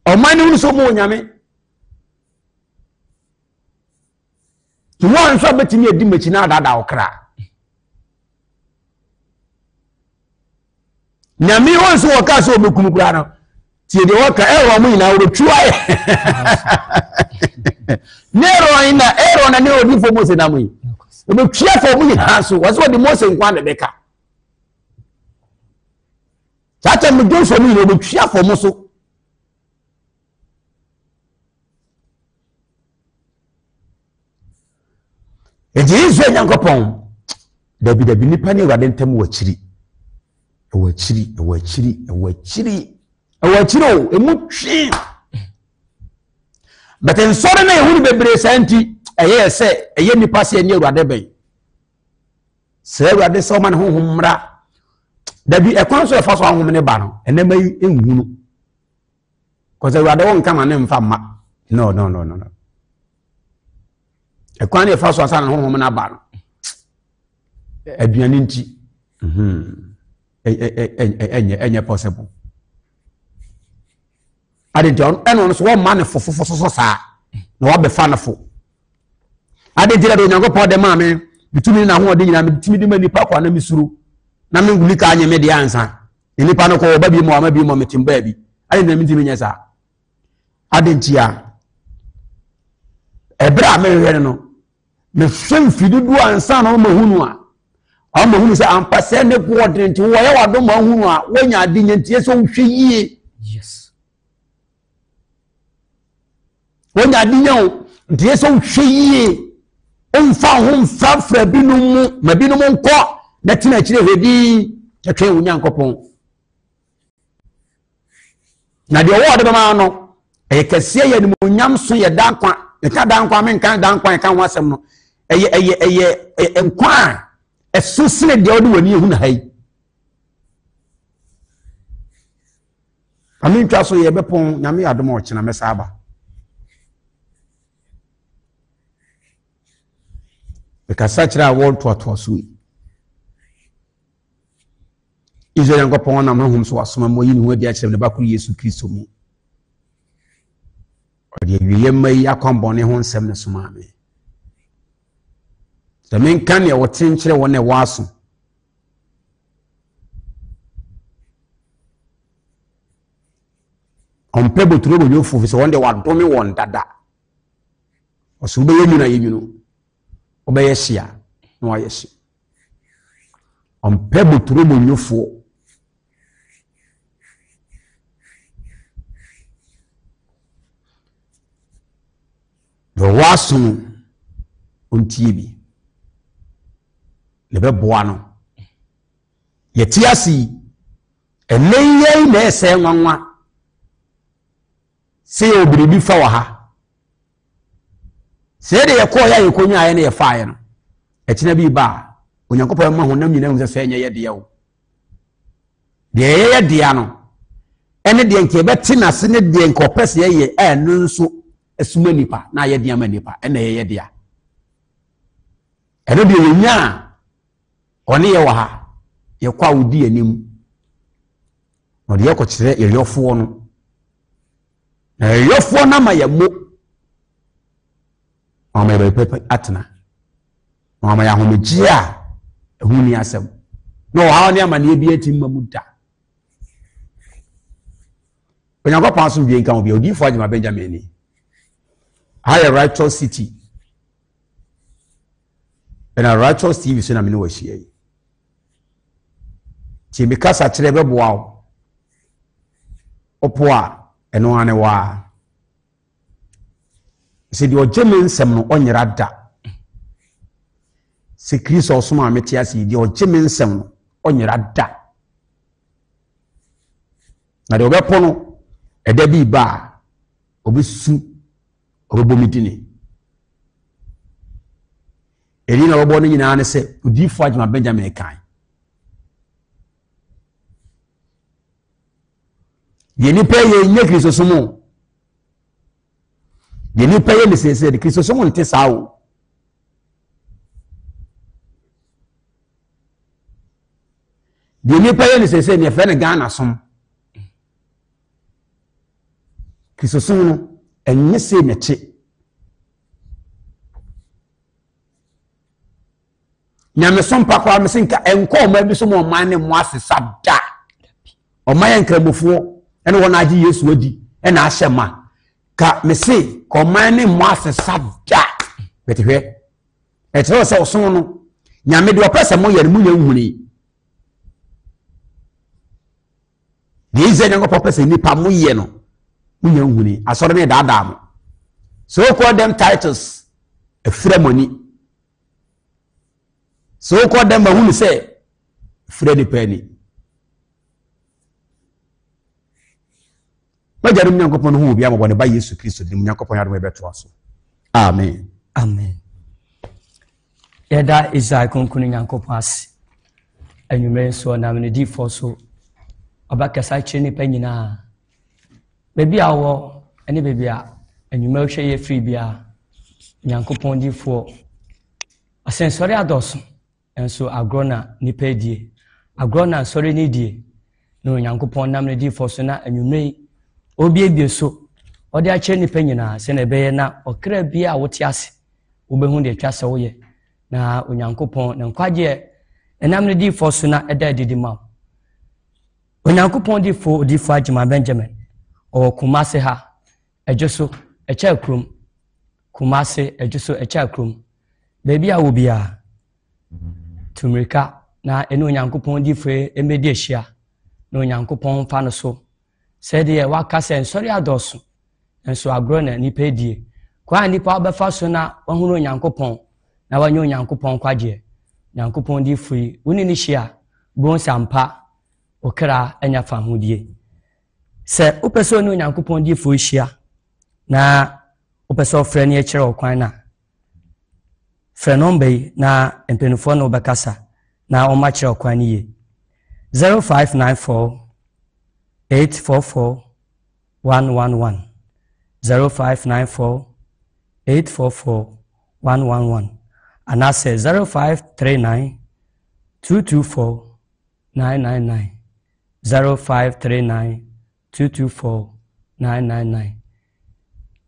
Ɔman no hunu sɛ ɔmo wɔ Nyame. Nti wɔn nso abɛtumi adi m'akyi na adaadaa wo kra. Nyame wɔn nso wɔka sɛ wɔbɛkum koraa no tie deɛ wɔka ɛrɔ mo nyinaa wɔbɛtwi ayɛ ne ɛrɔ na ɛrɔ na ne odiifo Mose nam yi wɔbɛtwi afa wɔn nyinaa so wɔsɛ wɔde Mose nko na ɛbɛka saa kyɛ mo Joshua mo nyinaa wɔbɛtwi afa wɔn so. Enti Israel Nyankopɔn, dabi dabi, nipa ne Awurade ntam wɔ akyiri. Ɛwɔ akyiri, ɛwɔ akyiri, ɛwɔ akyiri, ɛwɔ akyiri o, emu twe. But nsɔre na ehunu bebree saa nti, ɛyɛ sɛ ɛyɛ nipa sɛ ɛne Awurade bɛn. Sɛ Awurade sɛ ɔma ne honhom mmra. Dabi ɛkwan so ɛfa so ahom ne ba no, ɛnɛma yi nhunu. Kɔsɛ awurade wo nka ma ne mfa mma. No, no, no, no, no. Ɛkwan ne ɛfa so asa ne honhom no aba no. Aduane nti. Mhm. Ɛnyɛ ɛnyɛ possible. Ade nti ɛna ɔno so wɔmma ne fofofo soso saa na wabɛfa no fo. Ade nti na de Onyankopɔn de maa me metumi ne n'ahoɔden nyinaa metumi de ma nipa kɔ na mesuro na menwuli ka nye me deɛ ansa. Nnipa no kɔ ɔba bi mu ama bi mu metem baabi. Ade nti na mentumi nyɛ saa. Ade nti a ɛberɛ a mehwehwɛ no no mehwɛ mfiri dodoɔ ansa na ɔma hu no a. Ama hunu sɛ ampa sɛ ne boɔ dene nti wɔyɛ w'adom ma ahunu a woanya ade nya nti sɛ wohwɛ yie. Yes. Woanya ade nya o nti sɛ wohwɛ yie. Womfa ho mfrafra binom mu ma binom nkɔ na tena akyire hwɛ din na twɛn wo Nyankopɔn. Na deɛ ɔwɔ ɔde bɛma no ɛyɛ kɛseɛ yɛ animuonyam so yɛ daa nkwa yɛka daa nkwa menka daa nkwa yɛka ho asɛm no ɛyɛ ɛyɛ ɛyɛ ɛyɛ nkwa a ɛso sene deɛ ɔde w'ani ehu na ha yi ame ntwa so yɛ bɛpɔn nyame yɛ adom a ɔkyena mɛsa aba mekasa kyerɛ a wɔntoatoa so yi Israel Nyankopɔn nam honhom so asoma mu ayi ne ho adi akyerɛ ne ba koro Yesu Kristo mu. Ɔde awieeɛ mma yi akwammɔne ho nsɛm no somaa me. Sɛ menka nea wɔte nkyerɛ wɔn a ɛwɔ aso. Ɔmpɛ boturo bɔdwofo fi sɛ wɔn deɛ wadome wɔn dada. Ɔsɛ wobɛyɛ nwunu a yɛ nwunu, wobɛyɛ hye a na wayɛ hye. Ɔmpɛ boturobonyofoɔ. Deɛ ɔwɔ aso no, ɔntie bi. Na ɛbɛboa no. Yɛte ase yi, ɛnɛ yi yɛn na ɛsɛ nwanwa sɛ yɛwɔ biribi fa wɔ ha. Sɛ yɛde yɛkɔɔ yɛ a yɛkɔnyaeɛ na yɛfaeɛ no, ɛkyena bi ba a, Onyankopɔn ma honam nyinaa hu sɛ sɛ ɛnyɛ yɛ deɛ o. Deɛ ɛyɛ yɛ dea no, ɛne deɛ nka yɛbɛte n'ase ne deɛ nka ɔpɛ sɛ yɛyɛ a ɛno nso ɛsoma nipa na ayɛ deɛ ama nipa ɛna ɛyɛ yɛ dea. Ɛno deɛ yɛnya a ɔne yɛ wɔ ha, yɛkɔ a ɔdi anim. Ɔde yɛkɔkyerɛ yɛyɔfoɔ no. Na yɛyɔfoɔ no ama yɛ mo. Ɔma yɛ baabi pɛpɛ atena. Na ɔma yɛ ahomegyeɛ a ɛho nni asɛm. Na ɔhaw ne amanneɛ bi ati mma mu da. Onyankopɔn asomdwe nka wo bia. Odiyifoɔ Agyema Benjamin ni. Ha yɛ Righteous City. Ɛna Righteous TV so na me ne wahyia yi. Tie me kasa kyerɛ bɛboa wo. Ɔpo a ɛno ara ne waa. Sɛ deɛ ɔgye me nsɛm no ɔnyera da. Sɛ Kristo ɔsom a mete ase yi deɛ ɔgye me nsɛm no ɔnyera da. Na deɛ ɔbɛpo no ɛda bi ba a ɔbɛsu ɔbɛbɔ me dini. Ɛdi na ɔbɛbɔ no nyinaa ne sɛ odiyifoɔ Agyema Benjamin kan. Deɛ nipa yɛ nyɛ Kristosom o. Deɛ nipa yɛ ne seesei de Kristosom nte saa o. Deɛ nipa yɛ ne seesei deɛ fɛ no Ghana som. Kristosom no ɛnyɛ sei na ɛte. Nyamesom pa koraa mese nka ɛnkɔ ɔman bi so ma ɔman ne mo asesa da. Ɔman yɛ nkramofoɔ ɛne wɔn agye Yesu adi ɛna ahyɛ ma. Ka mese ka ɔman ne mo asesa da. Bɛte hwɛ. Ɛkyerɛ sɛ ɔsom no nyame deɛ ɔpɛ sɛ moyɛ no monya nhuni. Deɛ Israel Nyankopɔn pɛ sɛ nnipa moyɛ no monya nhuni. Asɔre ne daadaa mo. So called them titles afira mo ani. Sɛ wokɔ dɛm ma hunu sɛ fira nipa ani. M'agyanom Nyankopɔn no hu obi amɔbɔ ne ba Yesu Kristo din mu Nyankopɔn yɛ adom yɛbɛtoa so. Amen. Amen. Yɛda Israel kronkron Nyankopɔn ase. Anwummerɛ nso ɔnam ne diifoɔ so ɔbɛkasa kyerɛ nnipa nyinaa. Baabi a wɔ ne baabi a anwummerɛ wohwɛ yɛ firi biara, Nyankopɔn diifoɔ Ɔsɛ nsɔre adɔɔso, nso agorɔ na nnipa redie. Agorɔ na nsɔre no redie. Na Onyankopɔn nam ne diifoɔ so na anwummerɛ yi, ɔrebiebie so, ɔde akyerɛ nnipa nyinaa sɛnea ɛbɛyɛ na ɔkra biara a wote ase, wobɛhu deɛ ɛtwa sɛ woyɛ. Na Onyankopɔn ne nkwagyeɛ ɛnam ne diifoɔ so na ɛda adi de ma wo. Onyankopɔn diifoɔ odiifoɔ Agyeman Benjamin, ɔwɔ Kumase ha, Ɛdwo so, ɛkyɛ kurom. Kumase, Ɛdwo so, ɛkyɛ kurom. Baabi a wɔ biara, tu mmirika. na ɛne Onyankopɔn difoɔ yi mmɛdi ahyia na Onyankopɔn mfa no so sɛdeɛ waka sɛ nsɔre adɔɔso nso agorɔ na nnipa adie. Kwan a nnipa wobɛfa so na wahunu Onyankopɔn na wanya Onyankopɔn nkwagyeɛ. Onyankopɔn difoɔ yi, wo ne no hyia a, wobɛhu sɛ ampa wo kra anya fahodie. Sɛ wopɛ sɛ ɔne Onyankopɔn difoɔ hyia na wopɛ sɛ ɔfrɛ ne ɛkyerɛ wo kwan no a, frɛ nɔmba yi na mpanimfoɔ ne wobɛkasa na wɔakyerɛ wo kwan no yie. 0594 844 111 0594 844 111 anaasɛ 0539 224 999 0539 224 999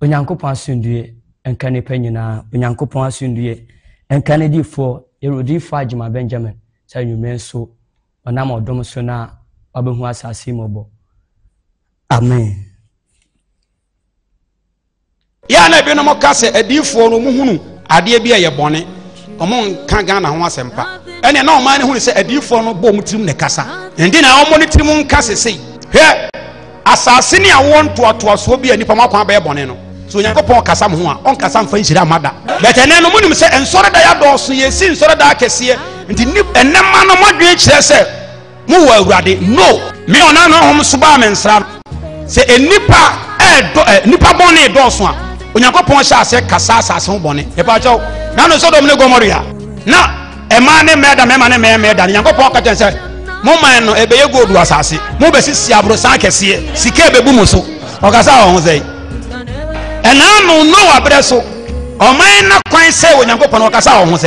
Onyankopɔn asomdwie nka nnipa nyinaa. Onyankopɔn asomdwie nka ne difoɔ, yɛwɔ odiyifoɔ Agyemang Benjamin sɛ anwummerɛ nso ɔnam ɔdom so na wabɛhu asase yi mmɔbɔ. Amen. Yɛ a na ebinom ka sɛ adiyifoɔ no wɔhunu adeɛ bi a ɛyɛ bɔne, wɔnka Ghana ho asɛmpa. Ɛnneɛ na ɔman no hunu sɛ adiyifoɔ no bɔ wɔn tirim na ɛkasa. Enti na wɔmmɔ ne tirim nka sesei. Hwɛ, asase ne awoɔ ntoatoasoɔ bi a nnipa mo akwan bɛyɛ bɔne no, sɛ Onyankopɔn kasa mo ho a, ɔnkasa mfa nhyira mma da. But ɛnnɛ no, monim sɛ nsɔredan adɔɔso, yɛsi nsɔredan akɛseɛ, nti ɛnnɛ mma no mo adwene kyerɛ sɛ Mo wɔ Awurade no. Me ɔna no hom so baa me nsra no. Sɛ nnipa ɛɛdɔ ɛ nnipa bɔne dɔɔso a, Onyankopɔn hyɛ aseɛ kasa asase ho bɔne. Mepaakyɛw, na no Sodom ne Gomoria, na ɛmaa ne mɛɛda mɛma ne mɛɛ mɛɛda no, Nyankopɔn ka kyɛn sɛ, mo man no ɛbɛyɛ gold asase, mo bɛsisi aborosan akɛseɛ, sika ɛbɛbu mo so. Ɔkasa wɔ ho sɛn? Ɛnaa no Noa berɛ so, ɔman na kwan sɛ Onyankopɔn ɔkasa wɔ ho sɛ.